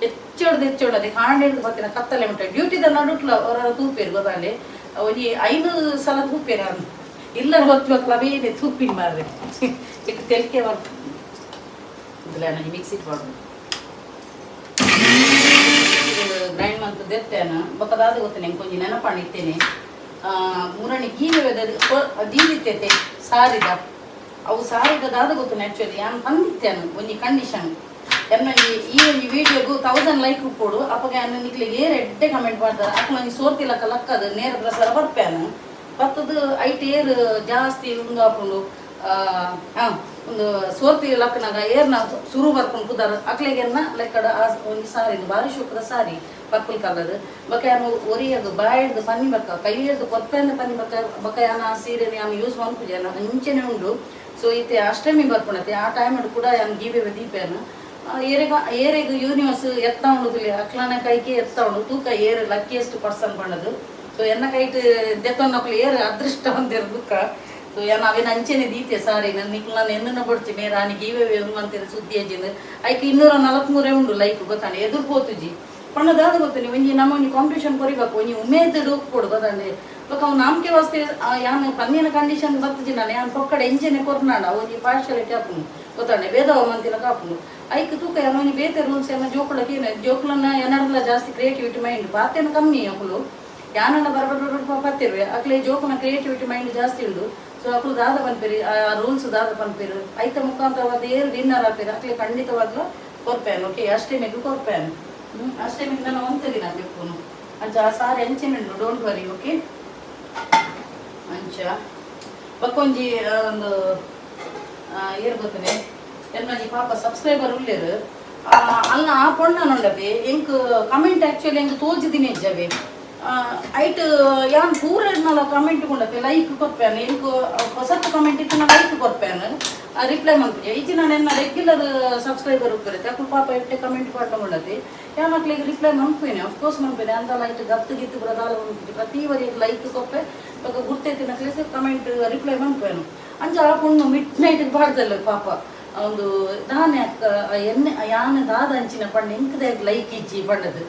A: ಹೆಚ್ಚೊಡ್ದು ಹೆಚ್ಚೊಡದೆ ಕಾಂಡ ಬತ್ತಿನ ಕತ್ತಲೆ ಉಂಟು ಡ್ಯೂಟಿದ ನಡುಟ್ಲ ಹೊರ ತೂಪೇರು ಗೊತ್ತಾಂಡೆ. ಒಂಜಿ 5 ಸಲ ತೂಪೇರು ಅಂದ್ ಇಲ್ಲರ ಹೊತ್ತು ಮಕ್ಕಳು ಅವೇನೆ ತೂಪಿನ ಮಾರ್ರೆ. ಇಕ್ ತೆಲ್ಕೆ ಬರ್ಪು. ಮಿಕ್ಸಿ ಪಾಡು. ಗ್ರೈಂಡ್ ಮಂತ್ ದೆತ್ತೇನ ಬೊಕ್ಕದಾದ ಗೊತ್ತೇನೆ ಎಂಕೊಂಜಿ ನೆನಪಾಣಿತ್ತೇನೆ ಮುರಣಿ ಗೀವೆ ದೀದಿತ್ತೇತೆ ಸಾರಿದ ಅವು ಸಾರಿದ ದಾದ ಗೊತ್ತೇನೆ ಆ್ಯಕ್ಚುಲಿ ಯಾನ್ ಪಂದಿತ್ತೇನು ಒಂಜಿ ಕಂಡೀಷನ್ ಎನ್ನೊಂಜಿ ಈ ಒಂಜಿ ವಿಡಿಯೋಗು 1000 ಲೈಕ್ ಕೊಡು ಅಪ್ಪಗ ಯಾನ್ ನಿಕ್ಲೆ ಏರ್ ಎಡ್ಡೆ ಕಮೆಂಟ್ ಮಾಡ್ತಾರೆ ಅಕ್ಕ ಒಂಜಿ ಸೋರ್ತಿಲಕ್ಕ ಲಕ್ಕದು ನೇರ ಪ್ರಸಾರ ಬರ್ಪೇನು ಬತ್ತದು ಐಟ್ ಏರ್ ಜಾಸ್ತಿ ಉಂದು ಆಪುಂಡು ಒಂದು ಸೋರ್ತಿ ಲಕ್ಕನಾಗ ಏರ್ನ ಸುರು ಬರ್ಕೊಂಡು ಕುದಾರ ಅಕ್ಲೆಗೆನ್ನ ಲೆಕ್ಕಡ ಆ ಒಂಜಿ ಸಾರಿ ಬಾರಿ ಶುಕ್ರ ಸಾರಿ ಪರ್ಪಲ್ ಕಲರ್ ಬೊಕ ಯಾನು ಒರಿಯದು ಬಾಯಿಡ್ದು ಪನ್ನಿ ಬಕ್ಕ ಕೈ ಹಿಡ್ದು ಕೊಪ್ಪೆಂದ ಪನ್ನಿ ಬಕ್ಕ ಬೊಕ ಯಾನ ಆ ಸೀರೆನ ಯಾನು ಯೂಸ್ ಮನ್ಪುಜಿ ಯಾನ ಅಂಚೆನೆ ಉಂಡು. ಸೊ ಇತ್ತೆ ಅಷ್ಟಮಿ ಬರ್ಪುಣತೆ ಆ ಟೈಮ್ ಕೂಡ ಯಾನು ಗೀಬೆ ದೀಪೇನು ಏರೆಗ ಏರೆಗ್ ಯೂನಿವರ್ಸ್ ಎತ್ತ ಉಂಡು ಅಕ್ಲನ ಕೈಗೆ ಎತ್ತ ಉಂಡು ತೂಕ ಏರು ಲಕ್ಕಿಯೆಸ್ಟ್ ಪರ್ಸನ್ ಪಂಡದು. ಸೊ ಎನ್ನ ಕೈಟ್ ದೆತ್ತೊಂದಕ್ಲು ಏರು ಅದೃಷ್ಟ ಒಂದಿರು ದುಃಖ. ಸೊ ಯಾನ್ ಅವೇನ ಅಂಚೆನೆ ದೀತೆ ಸಾರಿ ನನ್ನ ನಿಕ್ಲ ಎನ್ನ ಬಡ್ಚಿ ಮೇರ ಆನಿ ಗೀವೆ ಅಂತೀರ ಸುದ್ದಿ ಅಜ್ಜಿಂದು ಐಕ್ 243 ಉಂಡು ಲೈಕ್ ಗೊತ್ತಾನೆ ಎದುರು ಪೋತುಜಿ ಪಣ್ಣದಾದ ಗೊತ್ತನಿ ಒಂಜಿ ನಮ್ಮ ಒಂಜಿ ಕಾಂಪಿಟೇಷನ್ ಕೊರಿಬೇಕು ಒಂಜಿ ಉಮೇದ್ ಕೊಡು ಗೊತ್ತಾಂಡೆ ಬೊಕ ಅವು ನಾಮಕೆ ವಾಸ್ತೆ ಯಾನ್ ಪನ್ನಿನ ಕಂಡೀಷನ್ ಬರ್ತಜಿ ನಾನು ಯಾನ್ ಪೊಕ್ಕಡೆ ಎಂಚೆನೆ ಕೊರ್ನಾಡ ಒಂಜಿ ಪಾರ್ಶಾಲಿಟಿ ಆಪುಂಡು ಗೊತ್ತಾಂಡೆ ಭೇದವ ಮಂತಿನ ಕಾಪುಂಡು ಐಕ್ ತೂಕ ಯಾನ್ ಒಂಜಿ ಬೇತೆ ರೂಲ್ಸ್ ಏನ ಜೋಕುಳಕ್ಕೆ ಏನು ಜೋಕುಲನ್ನ ಏನಾರಲ್ಲ ಜಾಸ್ತಿ ಕ್ರಿಯೇಟಿವಿಟಿ ಮೈಂಡ್ ಬಾತೇನ ಕಮ್ಮಿ ಅಕುಲು ಯಾನನ್ನ ಬರಬರ ಪತ್ತಿರುವೆ ಅಕ್ಲೆ ಜೋಕುನ ಕ್ರಿಯೇಟಿವಿಟಿ ಮೈಂಡ್ ಜಾಸ್ತಿ ಉಂಡು. ಸೊ ಅಕುಲು ದಾದ ಪನ್ಪೇರಿ ಆ ರೂಲ್ಸ್ ದಾದ ಪನ್ಪೇರು ಐತ ಮುಖಾಂತರವಾದ ಏರು ವಿನ್ನರ್ ಆಪೇರು ಅಕ್ಲೆ ಖಂಡಿತವಾಗ್ಲೂ ಕೊರ್ಪೇನು ಓಕೆ ಅಷ್ಟೇ ಕೊರ್ಪೇನು ಅಷ್ಟೇ ನಾನು ಒಂತೆ ದಿನ ಬೆಪ್ಪುನು ಅಂಚ ಆ ಸಾರಿ ಅಂಚೆನೆ ಉಂಡು don't worry okay. ಅಂಚ ಬಕ್ಕೊಂಜಿ ಒಂದು ಏರು ಗೊತ್ತನೆ ಎನ್ನೊಂಜಿ ಪಾಪ ಸಬ್ಸ್ಕ್ರೈಬರ್ ಉಲ್ಲೇರು ಅಲ್ಲ ಆ ಪೊಣ್ಣ ನೋಡದೆ ಎಂಕ್ ಕಮೆಂಟ್ ಆ್ಯಕ್ಚುಲಿ ಎಂಕ್ ತೋಜಿದಿನಿ ಇಜ್ಜವೆ ಐಟ್ ಯಾನ್ ಪೂರ ನಲ ಕಮೆಂಟ್ ಕೊಂಡತೆ ಲೈಕ್ ಕೊರ್ಪೇನು ಎಂಕ್ ಹೊಸತ್ತು ಕಮೆಂಟ್ ಇತ್ತು ನಾ ಲೈಕ್ ಕೊರ್ಪೇನು ರಿಪ್ಲೈ ಮಲ್ಪುಜೆ ಇಜ್ಜಿ ನಾನು ಎನ್ನ ರೆಗ್ಯುಲರ್ ಸಬ್ಸ್ಕ್ರೈಬರ್ ಉಪ್ಪುರತೆ ಅಕುಲು ಪಾಪ ಎಟ್ಟೆ ಕಮೆಂಟ್ ಪಾಡ್ಕೊಂಡತೆ ಯಾನ್ ಅಕ್ಲೆಗ್ ರಿಪ್ಲೈ ಮನ್ಪೇನೆ ಅಫ್ಕೋರ್ಸ್ ಮನ್ಪೇನೆ ಅಂದಲ ಐಟ್ ಗತ್ತು ಗಿತ್ತು ಪೂರ ದಾಲ ಮನ್ಪುಜಿ ಪ್ರತಿ ವರಿಗೆ ಲೈಕ್ ಕೊಪ್ಪೆ ಬೊಕ ಗುರ್ತೈತಿನಕ್ಲೆಗ್ ಕಮೆಂಟ್ ರಿಪ್ಲೈ ಮನ್ಪೇನು. ಅಂಚ ಆ ಪೊಣ್ಣು ಮಿಡ್ ನೈಟ್ ಪಾಡ್ದಲ್ಲ ಪಾಪ ಒಂದು ದಾನೆ ಅಕ್ಕ ಎನ್ನೆ ಯಾನ್ ದಾದ ಅಂಚಿನ ಪಂಡ ಎಂಕದ ಲೈಕ್ ಇಜ್ಜಿ ಪಂಡದು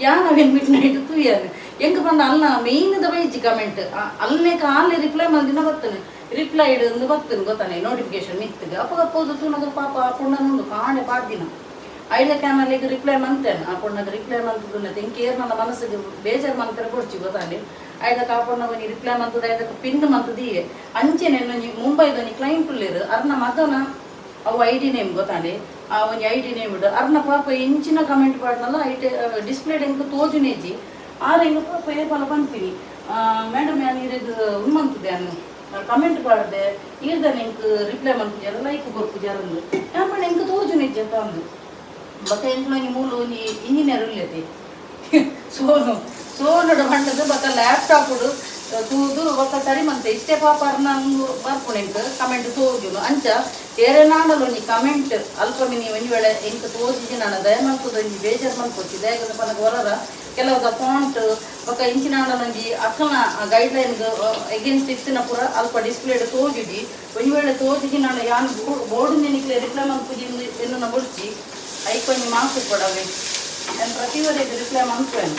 A: ಯಾನ್ ಅವೇನು ಮಿಡ್ ನೈಟ್ ತೂಯಾನು ಎಂಕ್ ಪಂಡ ಅಲ್ಲ ಮೇಯ್ನ್ the ಬೈಜಿ ಕಮೆಂಟ್ ಅಲ್ಲೇ ಕಾಲೆ ರಿಪ್ಲೈ ಮಲ್ದಿನ ಬರ್ತನೆ ರಿಪ್ಲೈ ಇಡು ಬರ್ತನೆ ಗೊತ್ತಾನೆ ನೋಟಿಫಿಕೇಶನ್ ಮಿತ್ತಿಗೆ ಅಪ್ಪಗ ಪೋದು ತೂನಗ ಪಾಪ ಆ ಪೊಣ್ಣನ ಕಾಣೆ ಪಾಡ್ದಿನ ಐದ ಕ್ಯಾನಲಿಗೆ ರಿಪ್ಲೈ ಮಂತೇನೆ ಆ ಪೊಣ್ಣಗೆ ರಿಪ್ಲೈ ಮಂತದ್ದು ಎಂಕ್ ಏರ್ ನನ್ನ ಮನಸ್ಸಿಗೆ ಬೇಜಾರು ಮಂತರ ಕೊಡ್ಚಿ ಗೊತ್ತಾನೆ ಐದಕ್ಕೆ ಆ ಪೊಣ್ಣ ಒಂಜಿ ರಿಪ್ಲೈ ಮಂತದ ಐದಕ್ಕೆ ಪಿನ್ ಮಂತದೀಯೆ ಅಂಚೆನೆ ಒಂಜಿ ಮುಂಬೈದ ಒಂಜಿ ಕ್ಲೈಂಟ್ ಉಲ್ಲೇರು ಅರ್ನ ಮಗನ ಅವು I D name ಗೊತ್ತಾಂಡೆ ಆ ಒಂಜಿ I D name ಇಡು ಅರ್ನ ಪಾಪ ಎಂಚಿನ ಕಮೆಂಟ್ ಪಾಡ್ನಲ್ಲ ಐಟೆ ಡಿಸ್ಪ್ಲೇಡ್ ಎಂಕ್ ತೋಜುನೇಜಿ ಆರ್ ಎಂಕ್ ಪಾಪ ಏಪಲ ಪನ್ಪಿನಿ ಮೇಡಮ್ ಯಾನ್ ಇರೆಗ್ ಉನ್ಮಂತದೆ ಅನ್ನು ಕಮೆಂಟ್ ಪಾಡ್ದೆ ಈರ್ದನೆ ಎಂಕ್ ರಿಪ್ಲೈ ಮನ್ಪುಜಾರ ಲೈಕ್ ಕೊರ್ಪುಜಾರ ಅಂದು ಯಾನ್ ಪಂಡ ಎಂಕ್ ತೋಜುನೇಜಿ ಅಂತ ಅಂದು ಬೊಕ ಎಂಕ್ಲ ಒಂಜಿ ಮೂಲು ಒಂಜಿ ಇಂಜಿನಿಯರ್ ಉಲ್ಲೆತೆ ಸೋನು ಸೋನುಡು ಪಂಡದು ಬೊಕ ಲ್ಯಾಪ್ಟಾಪ್ ತೂದು ಬೊಕ ಸರಿ ಮಂತೆ ಇಷ್ಟೇ ಪಾಪ ಅರ್ನ ಬರ್ಪುಂಡು ಎಂಕ್ ಕಮೆಂಟ್ ತೋಜುನು ಅಂಚ ಏರೆನಾಂಡಲ ಒಂಜಿ ಕಮೆಂಟ್ ಅಲ್ಪ ಮಿನಿ ಒಂಜಿ ವೇಳೆ ಎಂಕ್ ತೋಜಿಜಿ ನಾನು ದಯ ಮಲ್ಪುದು ಒಂಜಿ ಬೇಜಾರ್ ಮಲ್ಪೊಚ್ಚಿ ದಯಗದ ಪನಗ ಹೊರರ ಕೆಲವುದ ಫಾಂಟ್ ಬೊಕ ಇಂಚಿನಾಂಡಲ ಒಂಜಿ ಅಕ್ಕನ ಗೈಡ್ ಲೈನ್ ಎಗೇನ್ಸ್ಟ್ ಇತ್ತಿನ ಪೂರ ಅಲ್ಪ ಡಿಸ್ಪ್ಲೇಡ್ ತೋಜುಜಿ ಒಂಜಿ ವೇಳೆ ತೋಜಿಜಿ ನಾನು ಯಾನ್ ಬೋರ್ಡ್ ನಿಕ್ಲೆ ರಿಪ್ಲೈ ಮಲ್ಪುಜಿ ಎನ್ನುನ ಬೊಡ್ಚಿ ಐಕ್ ಒಂಜಿ ಮಾರ್ಕ್ಸ್ ಕೊಡವೆ ನಾನು ಪ್ರತಿ ವರೆಗೆ ರಿಪ್ಲೈ ಮನ್ಪುವೆನು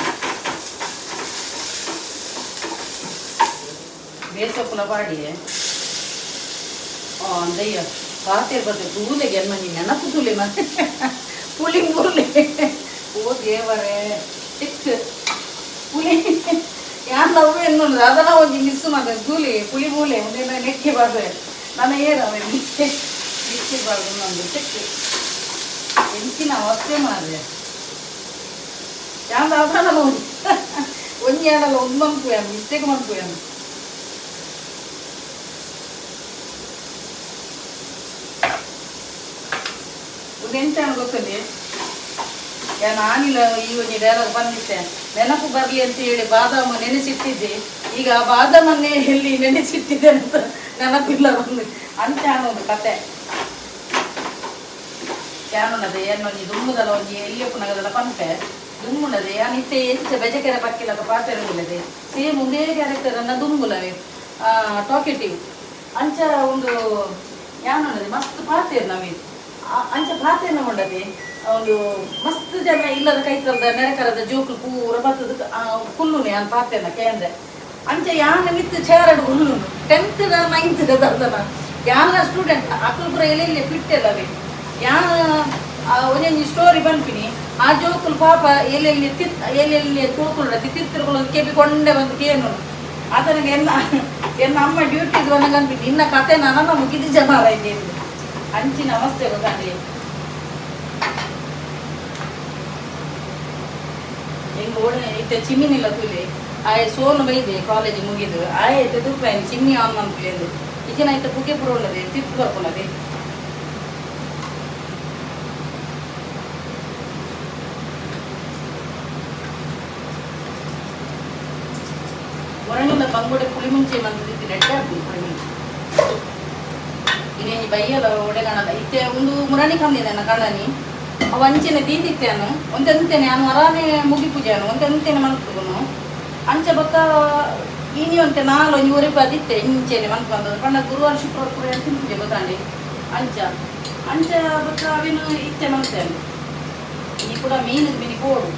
A: ಬೇಸೊಪ್ಪುಲ ಪಾಡಿಯೆ ಅಂದಯ್ಯ ಪಾತೆರ್ ಬತ್ತೆ ತೂಲೆಗೆ ಎನ್ನ ನೆನಪು ತೂಲೆ ಮತ್ತೆ ಪುಲಿ ಮುರ್ಲೆ ಓ ದೇವರೇ ಚಿಕ್ಕ ಪುಲಿ ಯಾನ್ ಲವ್ ಎನ್ನುಂಡು ಅದನ್ನ ಒಂಜಿ ಮಿಸ್ ಮಾತ ತೂಲೆ ಪುಲಿ ಮೂಲೆ ಒಂದೇನ ನೆಕ್ಕೆ ಬಾರ್ದು ನನ್ನ ಏರ ಮಿಸ್ಸೆ ಮಿಸ್ಸೆ ಬಾರ್ದು ನಂದು ಚಿಕ್ಕ ಎಂಚಿನ ಅವಸ್ಥೆ ಮಾರ್ರೆ ಯಾನ್ ಅವನ ಒಂಜಿ ಆಡಲ್ಲ ಒಂದು ಮನ್ಪುಯಾನು ಮಿಸ್ಟೇಕ್ ಮನ್ಪುಯಾನು. ಎಂತ ಗೊತ್ತಲ್ಲಿ ನಾನಿಲ್ಲ ಈ ಒಂಜಿ ಡೈಲಾಗ್ ಬಂದಿತ್ತೆ ನೆನಪು ಬರಲಿ ಅಂತ ಹೇಳಿ ಬಾದಾಮ ನೆನೆಸಿಟ್ಟಿದ್ದೆ ಈಗ ಆ ಬಾದಾಮನ್ನೇ ಎಲ್ಲಿ ನೆನೆಸಿಟ್ಟಿದ್ದೆ ಅಂತ ನೆನಪಿಲ್ಲ ಬಂದು ಅಂಚ ಅನ್ನೋದು ಕತೆ ಯಾನುಂಡದೆ ಏನೊಂಜಿ ದುಮ್ಮುದಲ ಒಂಜಿ ಎಲ್ಲಿಯಪ್ಪನಗದಲ್ಲ ಪನ್ಪೆ ದುಮ್ಮುಂಡದೆ ಯಾನ್ ಇತ್ತೆ ಎಂಚ ಬೆಜಕೆರೆ ಪಕ್ಕಿಲಕ ಪಾತೆರುಂಗುಲದೆ ಸೇಮ್ ಒಂದೇ ಕ್ಯಾರೆಕ್ಟರ್ ಅನ್ನ ದುಂಬುಲವೆ ಟಾಕೆಟಿವ್ ಅಂಚ ಒಂದು ಯಾನುಂಡದೆ ಮಸ್ತ್ ಪಾತೆರ್ ನವೆ ಅಂಚ ಪಾತೆರ್ನ ಉಂಡದೆ ಒಂದು ಮಸ್ತ್ ಜನ ಇಲ್ಲದ ಕೈತಲ್ದ ನೆರೆಕರದ ಜೋಕುಲು ಪೂರ ಬತ್ತದ ಕುಲ್ಲುನೆ ಯಾನ್ ಪಾತೆರ್ನ ಕೇಂದ್ರ ಅಂಚ ಯಾನ ಮಿತ್ತು ಚೇರಡು ಕುಲ್ಲುನು 10th 9th ದರ್ದನ ಯಾನ ಸ್ಟೂಡೆಂಟ್ ಅಕುಲು ಪೂರ ಎಲ್ಲೆಲ್ಲಿ ಪಿಟ್ಟೆಲ್ಲವೆ ಯಾನ ಒಂಜೊಂಜಿ ಸ್ಟೋರಿ ಪನ್ಪಿನಿ ಆ ಜೋಕುಲು ಪಾಪ ಎಲ್ಲೆಲ್ಲಿ ತಿತ್ ಎಲ್ಲೆಲ್ಲಿ ಜೋಕುಲು ತಿತ್ತಿರ್ಗಳು ಕೆಬಿ ಕೊಂಡೆ ಬಂದು ಕೇನು ಆತನಿಗೆ ಎನ್ನ ಎನ್ನ ಅಮ್ಮ ಡ್ಯೂಟಿ ಬಂದಾಗ ನಿನ್ನ ಕತೆ ನನ್ನ ಮುಗಿದ ಜನ ಅಂಚಿನ ಅವಸ್ಥೆ ಗೊತ್ತಾಂಡಿ ಹೆಂಗೆ ಓಡ ಇತ್ತೆ ಚಿಮ್ಮಿನಿಲ್ಲ ತುಲಿ ಆಯೆ ಸೋನು ಬೈದೆ ಕಾಲೇಜ್ ಮುಗಿದು ಆಯೆ ತುಪ್ಪಾಯಿನ ಚಿಮ್ಮಿ ಆನ್ ಮನ್ಪುಲೆಂದು ಇಜಿನ ಐತೆ ಪುಗೆ ಪುರ ಉಳ್ಳದೆ ತಿರ್ತು ಬರ್ಪುನದೆ ಒರಣಿಂದ ಬಂಗುಡೆ ಪುಳಿ ಮುಂಚೆ ಬಂದಿದ್ದು ನೆಟ್ಟೆ ಆಗ್ತದೆ ಪುಳಿ ಮುಂಚೆ ಇನ್ನೇನು ಬೈಯಲ್ಲ ಒಡೆಗಣಲ್ಲ ಇತ್ತೆ ಒಂದು ಮುರಣಿ ಕಂದಿದೆ ನನ್ನ ಕಣ್ಣನಿ ಅವ ಅಂಚೆನೆ ದೀದಿತ್ತೇನು ಒಂತೆಂತೇನೆ ಅನು ಅರಾನೆ ಮುಗಿ ಪೂಜೆನು ಒಂತೆಂತೇನೆ ಮನ್ಪುಗುನು ಅಂಚೆ ಬೊಕ್ಕ ಇನಿ ಒಂತೆ ನಾಲ್ ಒಂಜಿ ಒರಿಪ ಅದಿತ್ತೆ ಇಂಚೆನೆ ಮನ್ಪು ಬಂದದ್ದು ಪಂಡ ಗುರುವಾರ ಶುಕ್ರವಾರ ಪೂರ ತಿನ್ಪುಜೆ ಗೊತ್ತಾಂಡಿ ಅಂಚ ಅಂಚ ಬೊಕ್ಕ ಅವೇನು ಇತ್ತೆ ಮನ್ತೇನೆ ಈ ಕೂಡ ಮೀನು ಮೀನಿ ಕೋಡು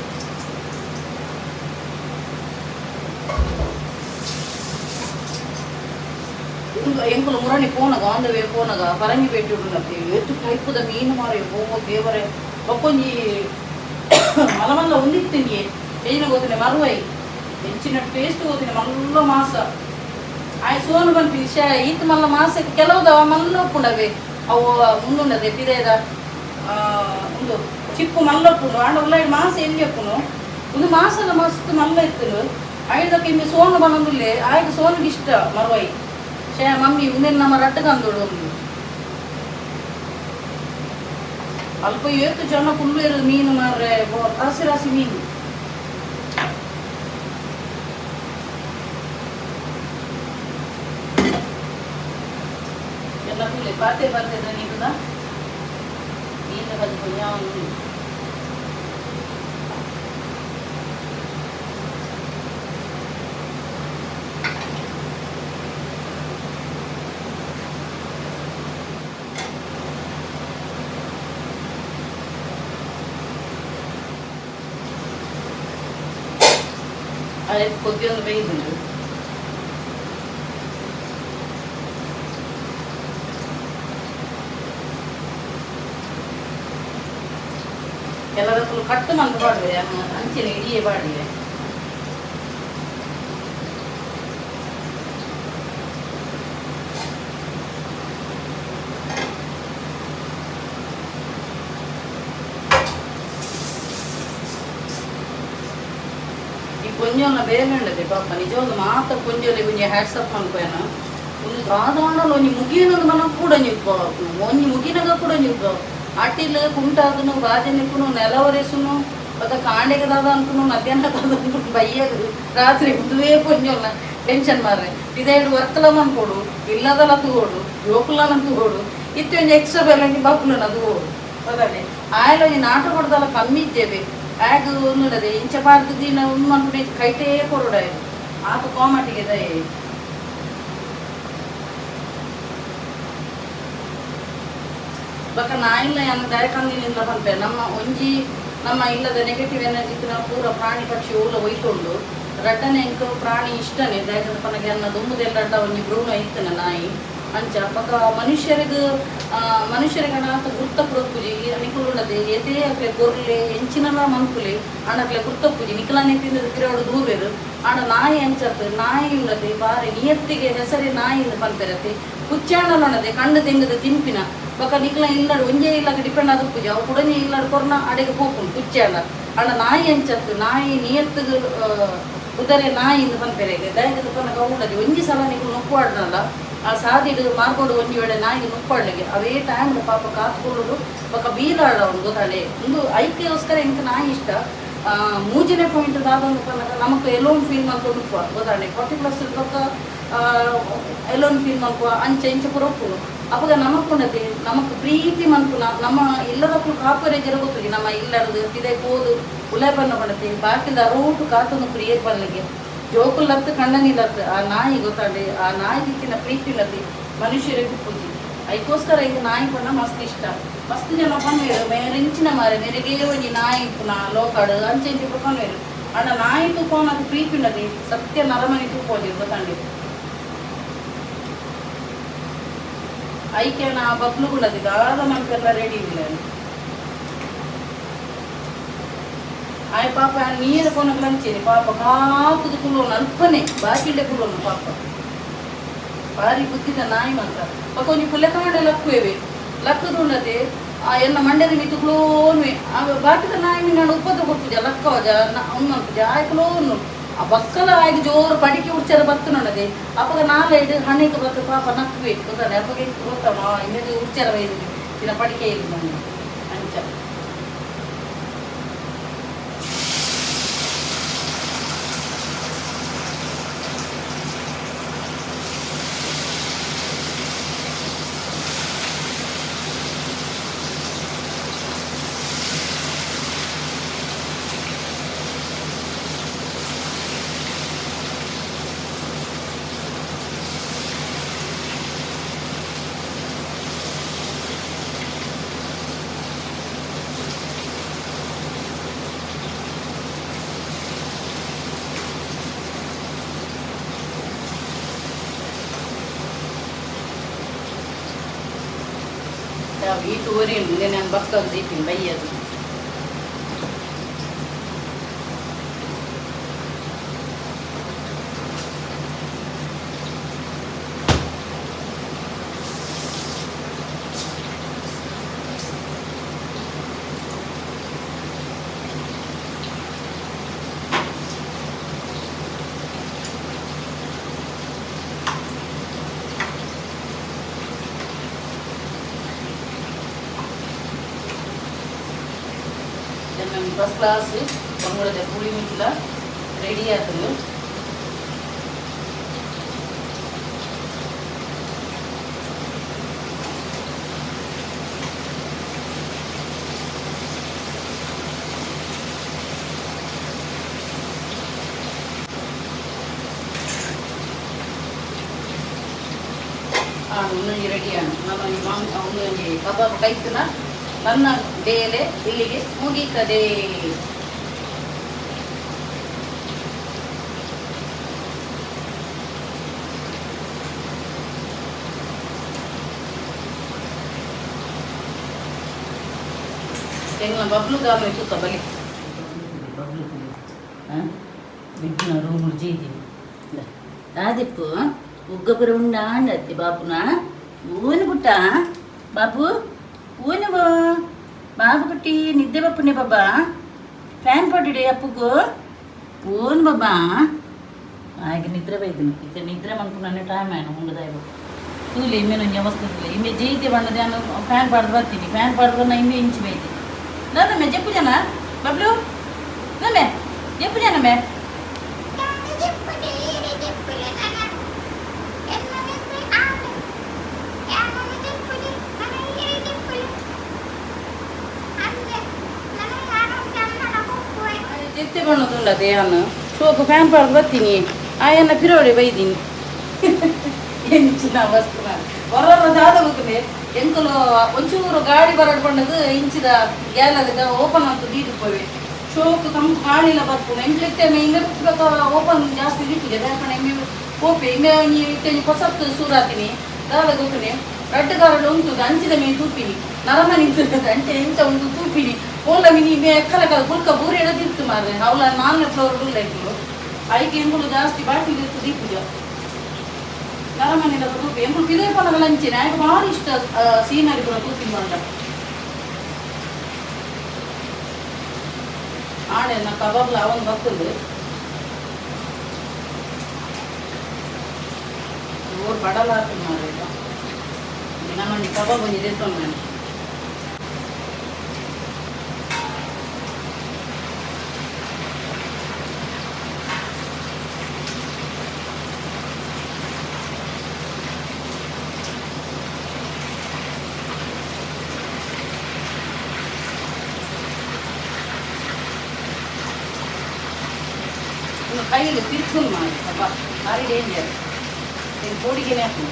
A: ಎಂಕುಲು ಮುರಣಿ ಪೋನಗ ಆನ್ the way ಪೋನಗ ಪರಂಗಿ ಪೇಟೆ ಉಂಡುನತ್ತೆ ಏತು ಟೈಪುದ ಮೀನು ಮಾರೆ ಓ ದೇವರೇ ಬೊಕ್ಕೊಂಜಿ ಮಲ್ಲ ಮಲ್ಲ ಒಂದಿತ್ತಿಂಗೆ ಏನ ಗೊತ್ತಿನ ಮರುವೈ ಹೆಚ್ಚಿನ ಟೇಸ್ಟ್ ಗೊತ್ತಿನ ಮಲ್ಲ ಮಾಸ ಆಯ್ ಸೋನು ಪನ್ಪಿ ಶೇ ಈತ್ ಮಲ್ಲ ಮಾಸಕ್ಕೆ ಕೆಲವುದವ ಮಲ್ಲ ಉಪ್ಪುಂಡವೆ ಅವು ಮುಂದುಂಡದೆ ಪಿದೇದ ಉಂದು ಚಿಪ್ಪು ಮಲ್ಲ ಉಪ್ಪುಂಡು ಆಂಡ ಉಲ್ಲ ಮಾಸ ಎಲ್ಲಿ ಉಪ್ಪುನು ಒಂದು ಮಾಸದ ಮಸ್ತ್ ಮಲ್ಲ ಇತ್ತು ಐದಕ್ಕೆ ಇಮ್ಮೆ ಸೋನು ಬನ್ನೊಂದುಲ್ಲೆ ಆಯ್ತು ಸೋನಿಗೆ ಇಷ್ಟ ಮರುವೈ ಶೇ ಮಮ್ಮಿ ಉಂದೆನ್ ನಮ್ಮ ರಟ್ಟಗಂದೋಡು ಒಂದು ಅಲ್ಪ ಏತು ಜನ ಕುಲ್ಲೇರು ಮೀನು ಮಾರ್ರೆ ರಾಸಿ ರಾಸಿ ಮೀನು ಎಲ್ಲ ಕುಲ್ಲೆ ಪಾತೆ ಪಾತೆ ನೀಕುದ ಮೀನು ಬಜ್ಜು ಒಂದು ಅದೇ ಕೊದ್ದಿಯೊಂದು ಬೇಯ್ದುಂಟು ಕೆಲವಕ್ಕೂ ಕಟ್ಟು ಮಂದು ಪಾಡುವೆ ಅಂಚಿನ ಇಡಿಯೇ ಪಾಡುವೆ ಈ ಕೊಂಜೊನ ಬೇರೆ ಉಂಡದೆ ಪಾಪ ನಿಜವಾದ ಮಾತ ಕೊಂಜೊಲೆ ಒಂಜಿ ಹ್ಯಾಟ್ಸಪ್ ಮನ್ಪೇನ ಒಂದು ದಾದಾಣಲ ಒಂಜಿ ಮುಗಿಯನೊಂದು ಮನ ಕೂಡ ನಿಲ್ಪ ಒಂಜಿ ಮುಗಿನಗ ಕೂಡ ನಿಲ್ಪ ಅಟಿಲ್ ಕುಂಟಾದನು ಬಾಜನಿಕ್ಕುನು ನೆಲವರೆಸುನು ಬೊಕ ಕಾಂಡೆಗೆ ದಾದ ಅನ್ಕುನು ಮಧ್ಯಾಹ್ನ ದಾದ ಅನ್ಕುನು ಬಯ್ಯಗು ರಾತ್ರಿ ಉಂದುವೇ ಪೊಂಜೊಲ್ನ ಟೆನ್ಷನ್ ಮಾರ್ರೆ ಇದೇಡು ವರ್ಕಲ ಮನ್ಪೊಡು ಇಲ್ಲದಲ ತೂವೊಡು ಜೋಕುಲನ ತೂವೊಡು ಇತ್ತೆ ಒಂಜಿ ಎಕ್ಸ್ಟ್ರಾ ಬೇಲೆ ಬಪ್ಪುಲನ ತೂವೊಡು ಗೊತ್ತಾಂಡೆ ಆಯಲ ಒಂಜಿ ನಾಟ ಕೊಡ್ದಲ ಕಮ್ಮಿ ಇಜ್ಜೆಬೆ ಆಗ ಒಂದುಂಡದೆ ಇಂಚ ಪಾರ್ದು ದಿನ ಉಂದು ಮನ್ಪುನೆ ಕೈಟೇ ಕೊರೊಡ ಆತ ಕೋಮಟಿಗೆ ದಯೆ ಬೊಕ ನಾಯಿಲ ಯಾನ್ ದಾಯಕಂದಿನಿಂದ ಪನ್ಪೆ ನಮ್ಮ ಒಂಜಿ ನಮ್ಮ ಇಲ್ಲದ ನೆಗೆಟಿವ್ ಎನರ್ಜಿ ನಾವು ಪೂರ ಪ್ರಾಣಿ ಪಕ್ಷಿ ಓಲ ಒಯ್ತುಂಡು ರಡ್ಡನೆ ಎಂಕ್ ಪ್ರಾಣಿ ಇಷ್ಟನೇ ದಾಯಕಂದ ಪನಗ ಎನ್ನ ದುಂಬುದೆಲ್ಲ ಒಂಜಿ ಬ್ರೂನ ಇತ್ತನ ನಾಯಿ ಅಂಚ ಬೊಕ ಮನುಷ್ಯರಿಗ್ ಮನುಷ್ಯರಿಗೆ ಆತ ಗುರ್ತ ಪುರಪ್ಪುಜಿ ನಿಕುಲು ಏತೇ ಅಕ್ಲೆ ಗೊರ್ಲೆ ಎಂಚಿನಲ ಮನ್ಪುಲೆ ಆಂಡ ಅಕ್ಲೆ ಗುರ್ತಪ್ಪುಜಿ ನಿಕಲನೆ ತಿಂದದ ಪಿರವಡು ದೂರ್ವೆರ್ ಆಂಡ ನಾಯಿ ಅಂಚತ್ ನಾಯಿ ಉಂಡತೆ ಬಾರಿ ನಿಯತ್ತಿಗೆ ಹೆಸರೇ ನಾಯಿ ಇಂದ್ ಪನ್ಪೆರತೆ ಕುಚ್ಚಾಣಲುಂಡತೆ ಕಣ್ಣು ದೆಂಗದ ತಿನ್ಪಿನ ಬೊಕ ನಿಕ್ಲ ಇಲ್ಲಡ್ ಒಂಜೇ ಇಲ್ಲಗ್ ಡಿಪೆಂಡ್ ಆದುಪ್ಪುಜಿ ಅವು ಕುಡೊಂಜಿ ಇಲ್ಲಡ್ ಕೊರ್ನ ಅಡೆಗ್ ಪೋಪುಂಡು ಕುಚ್ಚಾಂಡ ಆಂಡ ನಾಯಿ ಅಂಚತ್ ನಾಯಿ ನಿಯತ್ತುಗ್ ಉದರೆ ನಾಯಿ ಇಂದ್ ಪನ್ಪೆರೆ ದಾಯೆಗ್ ಪನ್ನಗ ಅವು ಉಂಡತೆ ಒಂಜಿ ಸಲ ನಿಕುಲು ನುಪ್ಪುವಾಡ್ನಲ್ಲ ಆ ಸಾದಿಡ್ ಮಾರ್ಗೋಡು ಒಂಜಿ ವೇಳೆ ನಾಯಿಗೆ ನುಪ್ಪಾಡ್ಲಿಗೆ ಅವೇ ಟೈಮ್ ಪಾಪ ಕಾತ್ಕೊಳ್ಳೋದು ಬೊಕ ಬೀಲಾಡ ಅವ್ನು ಗೊತ್ತಾಂಡೆ ಉಂದು ಐಕ್ಯೋಸ್ಕರ ಎಂಕ್ ನಾಯಿ ಇಷ್ಟ ಮೂಜನೇ ಪಾಯಿಂಟ್ ದಾದಂದು ಪನ್ನಗ ನಮಕ್ ಎಲೋನ್ ಫೀಲ್ ಮಲ್ತೊಂದು ಉಪ್ಪುವ ಗೊತ್ತಾಂಡೆ 40+ ಬೊಕ ಎಲೋನ್ ಫೀಲ್ ಮಲ್ಪುವ ಅಂಚ ಇಂಚ ಪೂರ ಉಪ್ಪುಂಡು ಅಪಗ ನಮಕ್ ಉಂಡತೆ ನಮಕ್ ಪ್ರೀತಿ ಮನ್ಪುನ ನಮ್ಮ ಇಲ್ಲದಕ್ಕೂ ಕಾಪುರೆ ಜರ ಗೊತ್ತುಜಿ ನಮ್ಮ ಇಲ್ಲಡ್ದು ಪಿದೈ ಪೋದು ಉಲೈ ಪನ್ನ ಪಂಡತೆ ಬಾಕಿದ ರೋಟು ಕಾತೊಂದು ಪ್ರಿಯರ್ ಪನ್ಲಿಗೆ ಜೋಕುಲತ್ತು ಕಣ್ಣನಿಲತ್ತು ಆ ನಾಯಿ ಗೊತ್ತಾಂಡೆ ಆ ನಾಯಿ ದಿಕ್ಕಿನ ಪ್ರೀತಿ ಉಂಡತೆ ಮನುಷ್ಯರಿಗೆ ಉಪ್ಪುಜಿ ಐಕೋಸ್ಕರ ಈಗ ನಾಯಿ ಪಂಡ ಮಸ್ತ್ ಇಷ್ಟ ಮಸ್ತ್ ಜನ ಪನ್ಪೆರ್ ಮೇರೆಂಚಿನ ಮಾರೆ ಮೇರೆಗೆ ಒಂಜಿ ನಾಯಿ ಇಪ್ಪುನ ಲೋಕಡ್ ಅಂಚ ಇಂಚ ಪೂರ ಪನ್ಪೆರ್ ಆಂಡ ನಾಯಿ ತೂಪುನ ಪ್ರೀತಿ ಉಂಡತೆ ಸತ್ಯ ನರಮನಿ ತೂಪೋಜಿ ಗೊತ್ತಾಂಡೆ ಐಕೆ ನಾ ಬಬ್ಲು ಉಂಡತೆ ದಾದ ಮನ್ಪೆರ್ಲ ರೆಡಿ ಇಲ್ಲ. ಆಯ್ ಪಾಪ ನೀರು ಪೋನಗ ಅಂಚೇನೆ ಪಾಪ ಕಾತುದು ಕುಲೋನು ಅಲ್ಪನೆ ಬಾಕಿಲ್ಡೆ ಕುಲೋನು ಪಾಪ ಬಾರಿ ಬುದ್ಧಿದ ನಾಯಿ ಮಾತ್ರ ಬೊಕ ಒಂಜಿ ಪುಲೆಕಾಂಡೆ ಲಕ್ಕುವೆವೆ ಲಕ್ಕದುಂಡತೆ ಆ ಎನ್ನ ಮಂಡ್ಯದ ಮಿತ್ತು ಕ್ಲೋನ್ವೆ ಆ ಬಾಕಿದ ನಾಯಿ ಮಿನ್ನ ಉಪ್ಪದ ಕೊಪ್ಪುಜ ಲಕ್ಕವಜ ಉನ್ನಪುಜ ಆಯ್ ಕ್ಲೋನು ಆ ಬಕ್ಕಲ ಆಯ್ಗೆ ಜೋರು ಪಡಿಕೆ ಉಡ್ಚಾರ ಬತ್ತುನೊಂಡದೆ ಅಪಗ ನಾಲೈಡು ಹಣೆಗೆ ಬತ್ತು ಪಾಪ ನಕ್ಕುವೆ ಗೊತ್ತಾನೆ ಅಪಗ ಗೊತ್ತಮ್ಮ ಇನ್ನದು ಉಡ್ಚಾರ ಬೈದು ದಿನ ಪಡಿಕೆ ಇಲ್ಲ ಅಂಚ. ಈಟು ಒರಿ ನಾನು ಬಕ್ಕ ದೀಪಿನ ಬೈಯದು. ಫಸ್ಟ್ ಕ್ಲಾಸ್ ಬಂಗುಳದ ಪುಳಿ ಮಿಕ್ಲ ರೆಡಿ ಆತಂದು. ಒಂದೊಂದು ರೆಡಿ ನಮ್ಮ ಒಂದೊಂದು ಕಬಾಬ್ ಕೈತನ ನನ್ನ ಬೇಲೆ ಇಲ್ಲಿಗೆ ಮುಗೀತದೆ. ಎಂಗ್ಲ ಬಬ್ಲು ಗಾಮೆ ಸುತ್ತ ಬಲಿ ಬಬ್ಲು ಬಿಡ್ನ ರೂಮ್ ಜೀದಿ ದಾದಿಪ್ಪು ಉಗ್ಗಪುರ ಉಂಡಾಂಡತ್ತಿ ಬಾಪುನ ಊನು ಪುಟ್ಟ ಬಾಪು ಊನು ಬಾ ಬಾಬು ಕುಟ್ಟಿ ನಿದ್ದೆ ಬಪ್ಪುನೆ ಬಾಬಾ ಫ್ಯಾನ್ ಪಟ್ಟಿಡೆ ಅಪ್ಪುಗು ಊನು ಬಾಬಾ ಹಾಗೆ ನಿದ್ರೆ ಬೈದನು ಇತ್ತೆ ನಿದ್ರೆ ಮನ್ಪುನ ಟೈಮ್ ಆಯ್ನು ಉಂಡದಾಯ್ ತೂಲಿ ಇಮ್ಮೆನೊಂಜಿ ಅವಸ್ಥೆ ಇಮ್ಮೆ ಜೀತೆ ಬಣ್ಣದ ಫ್ಯಾನ್ ಪಾಡ್ದು ಬರ್ತೀನಿ ಫ್ಯಾನ್ ಪಾಡ್ದು ನಾ ಇಮ್ಮೆ ಇಂಚು ಬೈತಿ ನಮ್ಮೆ ಜಪ್ಪು ಜನ ಬಬ್ಲು ನಮ್ಮೆ ಜಪ್ಪು ಜನ ಮೇ. ಜೆತ್ತೆ ಬಣ್ಣದುಂಡ ದೇಹನ ಶೋಕು ಫ್ಯಾನ್ ಪಾಡ್ದು ಬರ್ತೀನಿ ಆಯನ್ನ ಪಿರೋಡೆ ಬೈದೀನಿ ಎಂಚಿನ ವಸ್ತು ಹೊರ ದಾದ ಹೋಗ್ತದೆ ಎಂಕುಲು ಒಂಚೂರು ಗಾಡಿ ಬರಡ್ ಬಣ್ಣದು ಇಂಚಿದ ಗ್ಯಾಲರಿದ ಓಪನ್ ಅಂತ ದೀದು ಪೋವೆ ಶೋಕು ಕಂಪು ಗಾಳಿಲ ಬರ್ಪುಂಡು ಎಂಕ್ಲಿತ್ತೆ ಇಮ್ಮೆ ಓಪನ್ ಜಾಸ್ತಿ ದಿಪ್ಪುಜೆ ದಾಪಣ ಇಮ್ಮೆ ಪೋಪೆ ಇಮ್ಮೆ ಒಂಜಿ ಇತ್ತೆ ಒಂಜಿ ಪೊಸತ್ತು ಸೂರಾತಿನಿ ದಾದ ಗೊತ್ತುನೆ ರಡ್ಡು ಗಾರಡು ಉಂಟು ಅಂಚಿದ ಮೇ ತೂಪಿನಿ ನರಮನಿ ಅಂಚೆ ಇಂಚ ಉಂಟು ತೂಪಿನಿ ಓಲ ಮಿನಿ ಮೇ ಎಕ್ಕಲ ಕಲ ಪುಲ್ಕ ಬೂರಿ ಎಡದಿತ್ತು ಮಾರ್ರೆ ಅವಳ ನಾಲ್ನೇ ಫ್ಲೋರ್ ಉಲ್ಲ ಎಂಕುಲು ಐಕೆ ಎಂಕುಲು ಜಾಸ್ತಿ ಬಾಟಿಲ್ ಇತ್ತು ದೀಪುಜ ನರಮನಿದ ತೂಪಿ ಎಂಕುಲು ಪಿದೇ ಪನಗಲ ಅಂಚಿನ ಆಯ್ಕೆ ಭಾರಿ ಇಷ್ಟ ಸೀನರಿ ಪೂರ ತೂಪಿನ ಬಂಡ ಆಡೆ ನಾ ಕಬಾಬ್ಲ ಅವನ್ ಬರ್ತದೆ ಓರ್ ಬಡಲ ಹಾಕಿ ಮಾರ್ರೆ ನಾನು ಕಬಾಬ್ ಒಂಜಿ ದೆತ್ತೊಂಡು ನಾನು. ಇನ್ನು ಕೈಯಲ್ಲಿ ತಿರ್ಕೊಂಡು ಮಾಡಿ ಅಬ್ಬಾ ಭಾರಿ ಡೇಂಜರ್ ನೀನು ಕೋಡಿಗೆನೆ ಹಾಕು.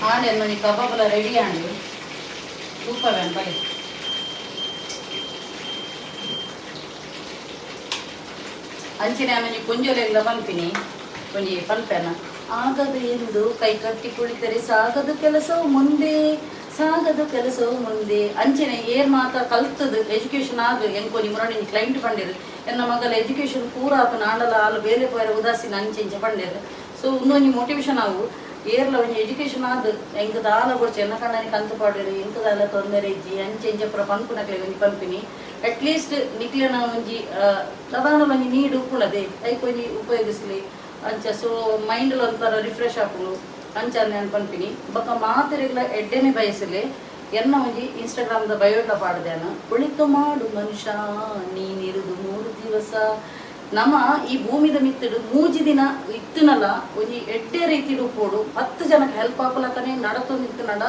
A: ಆಂಡೆ ನನಗೆ ಕಬಾಬ್ ರೆಡಿ ಆಂಡು ತೂಪ ಬೇಡ ಬಲಿ. ಅಂಚಿನ ಒಂಜಿ ಪೊಂಜೊಲೆಗ್ಲ ಪನ್ಪಿನಿ ಒಂಜಿ ಪನ್ಪೆನ ಆಗದು ಎಂದು ಕೈ ಕಟ್ಟಿ ಕುಳಿತರೆ ಸಾಗದು ಕೆಲಸವು ಮುಂದೆ, ಸಾಗದು ಕೆಲಸವು ಮುಂದೆ. ಅಂಚನೆ ಏರ್ ಮಾತ ಕಲ್ತದು ಎಜುಕೇಶನ್ ಆದ್ ಎಂಕೊಂಜಿ ಮುರಣಿ ಕ್ಲೈಂಟ್ ಪಂಡಿರು ಎನ್ನ ಮಗಲ ಎಜುಕೇಶನ್ ಪೂರ ಆತು ನಾಂಡಲ ಆಲು ಬೇಲೆ ಪೋಯರ ಉದಾಸೀನ ಅಂಚೆ ಇಂಚ ಪಂಡಿರು. ಸೊ ಉಂದೊಂಜಿ ಮೋಟಿವೇಶನ್ ಆವು ಏರ್ಲ ಒಂಜಿ ಎಜುಕೇಶನ್ ಆದ್ ಎಂಕ್ ದಾಲ ಬೊಡ್ಚಿ ಎನ್ನ ಕಣ್ಣನಿ ಕಂತು ಪಾಡಿರು ಎಂಕ್ ದಾಲ ತೊಂದರೆ ಇಜ್ಜಿ ಅಂಚೆ ಇಂಚ ಪೂರ ಪನ್ಪುನಕ್ಲೆಗ್ ಒಂಜಿ ಪನ್ಪಿನಿ. ಅಟ್ಲೀಸ್ಟ್ ನಿಕ್ಲೆನ ಒಂಜಿ ಪ್ರಧಾನ ಒಂಜಿ ನೀಡ್ ಉಪ್ಪುನದೆ ಐಕ್ ಒಂಜಿ ಉಪಯೋಗಿಸ್ಲಿ ಅಂಚ. ಸೊ ಮೈಂಡ್ ಒಂಥರ ರಿಫ್ರೆಶ್ ಆಪುಂಡು ಅಂಚ ನಾನು ಪನ್ಪಿನಿ. ಬೊಕ್ಕ ಮಾತೆರೆಗ್ಲ ಎಡ್ಡೆನೆ ಬಯಸಲೆ. ಎನ್ನ ಒಂಜಿ ಇನ್ಸ್ಟಾಗ್ರಾಮ್ದ ಬಯೋಟ ಪಾಡ್ದೇನ ಒಳಿತು ಮಾಡು ಮನುಷ್ಯ ನೀನಿರುದು 3 ದಿವಸ. ನಮ್ಮ ಈ ಭೂಮಿದ ಮಿತ್ತಡು 3 ದಿನ ಇತ್ತನಲ್ಲ ಒಂಜಿ ಎಡ್ಡೆ ರೀತಿಡು ಪೋಡು 10 ಜನಕ್ಕೆ ಹೆಲ್ಪ್ ಆಪಲಕನೆ ನಡತೊಂದು ಇತ್ತನಡ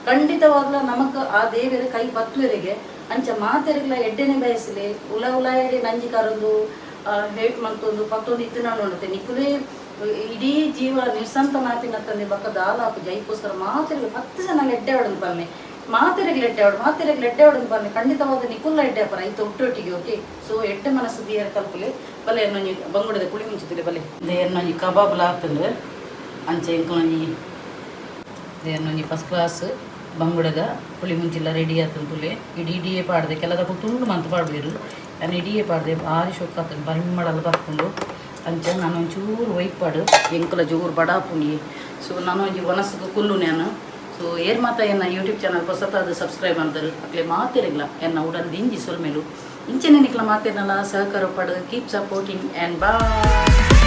A: ಖಂಡಿತವಾಗ್ಲ ನಮಕ್ ಆ ದೇವರ ಕೈ ಪತ್ತುವರೆಗೆ. ಅಂಚ ಮಾತೆರೆಗ್ಲ ಎಡ್ಡೆನೆ ಬಯಸಲೆ. ಉಲ ಉಲಾಯಡೆ ನಂಜಿಕಾರೊಂದು ಹೇಟ್ ಮಂತೊಂದು ಪತ್ತೊಂದು ಇತ್ತನ ನೋಡುತ್ತೆ ನಿಕುಲೇ ಇಡೀ ಜೀವ ನಿಸ್ಸಂತ ಮಾತಿನ ತಂದೆ ಬಕ್ಕ ದಾಲಾಪು ಜೈಕೋಸ್ಕರ ಮಾತೆರೆಗ್ 10 ಜನ ಎಡ್ಡೆ ಆಡೋದು ಪನ್ನೆ ಮಾತೆರೆಗ್ ಎಡ್ಡೆ ಆಡು ಮಾತೆರೆಗ್ ಎಡ್ಡೆ ಆಡೋದು ಪನ್ನೆ ಖಂಡಿತವಾದ ನಿಕುಲ್ಲ ಎಡ್ಡೆ ಅಪರ ಐತ ಒಟ್ಟೊಟ್ಟಿಗೆ ಓಕೆ. ಸೊ ಎಡ್ಡೆ ಮನಸ್ಸು ದಿಯರ್ ಕಲ್ಪುಲೆ ಬಲೆ ಎನ್ನೊಂಜಿ ಬಂಗುಡದ ಪುಳಿ ಮುಂಚಿತಿಲೆ ಬಲೆ ಎನ್ನೊಂಜಿ ಕಬಾಬ್ಲ ಆತಂಡು ಅಂಚೆ ಎಂಕೊಂಜಿ ಎನ್ನೊಂಜಿ ಫಸ್ಟ್ ಕ್ಲಾಸ್ ಬಂಗುಡದ ಪುಳಿ ಮುಂಚಿಲ್ಲ ರೆಡಿ ಆತಂತುಲೆ. ಇಡೀ ಇಡಿಯೇ ಪಾಡ್ದೆ ಕೆಲದಕ್ಕೂ ತುಂಡು ಮಂತ್ ಪಾಡ್ಬೇರು ನಾನು ಇಡಿಯೇ ಪಾಡ್ದೆ ಭಾರಿ ಶೊಕ್ ಆತಂಡು ಪರಿಮಳಲ್ಲ ಬರ್ಕೊಂಡು ಅಂಚ ನಾನು ಒಂಚೂರು ಒಯ್ಪಾಡು ಎಂಕುಲ ಜೋರು ಬಡಾಪುಂಡಿ. ಸೊ ನಾನು ಒಂಜಿ ವನಸ್ಸು ಕುಲ್ಲು ನಾನು. ಸೊ ಏರ್ ಮಾತ ಎನ್ನ ಯೂಟ್ಯೂಬ್ ಚಾನಲ್ ಹೊಸತಾದ ಸಬ್ಸ್ಕ್ರೈಬ್ ಅಂತಾರೆ ಅಕ್ಲೆ ಮಾತಿರಗ್ಲ ಎನ್ನ ಉಡಲ್ ದಿಂಜಿ ಸೊಲ್ಮೆಲು ಇಂಚನೆ ನಿಕ್ಲ ಮಾತಿರಲ್ಲ ಸಹಕಾರ ಪಡು. Keep supporting and bye.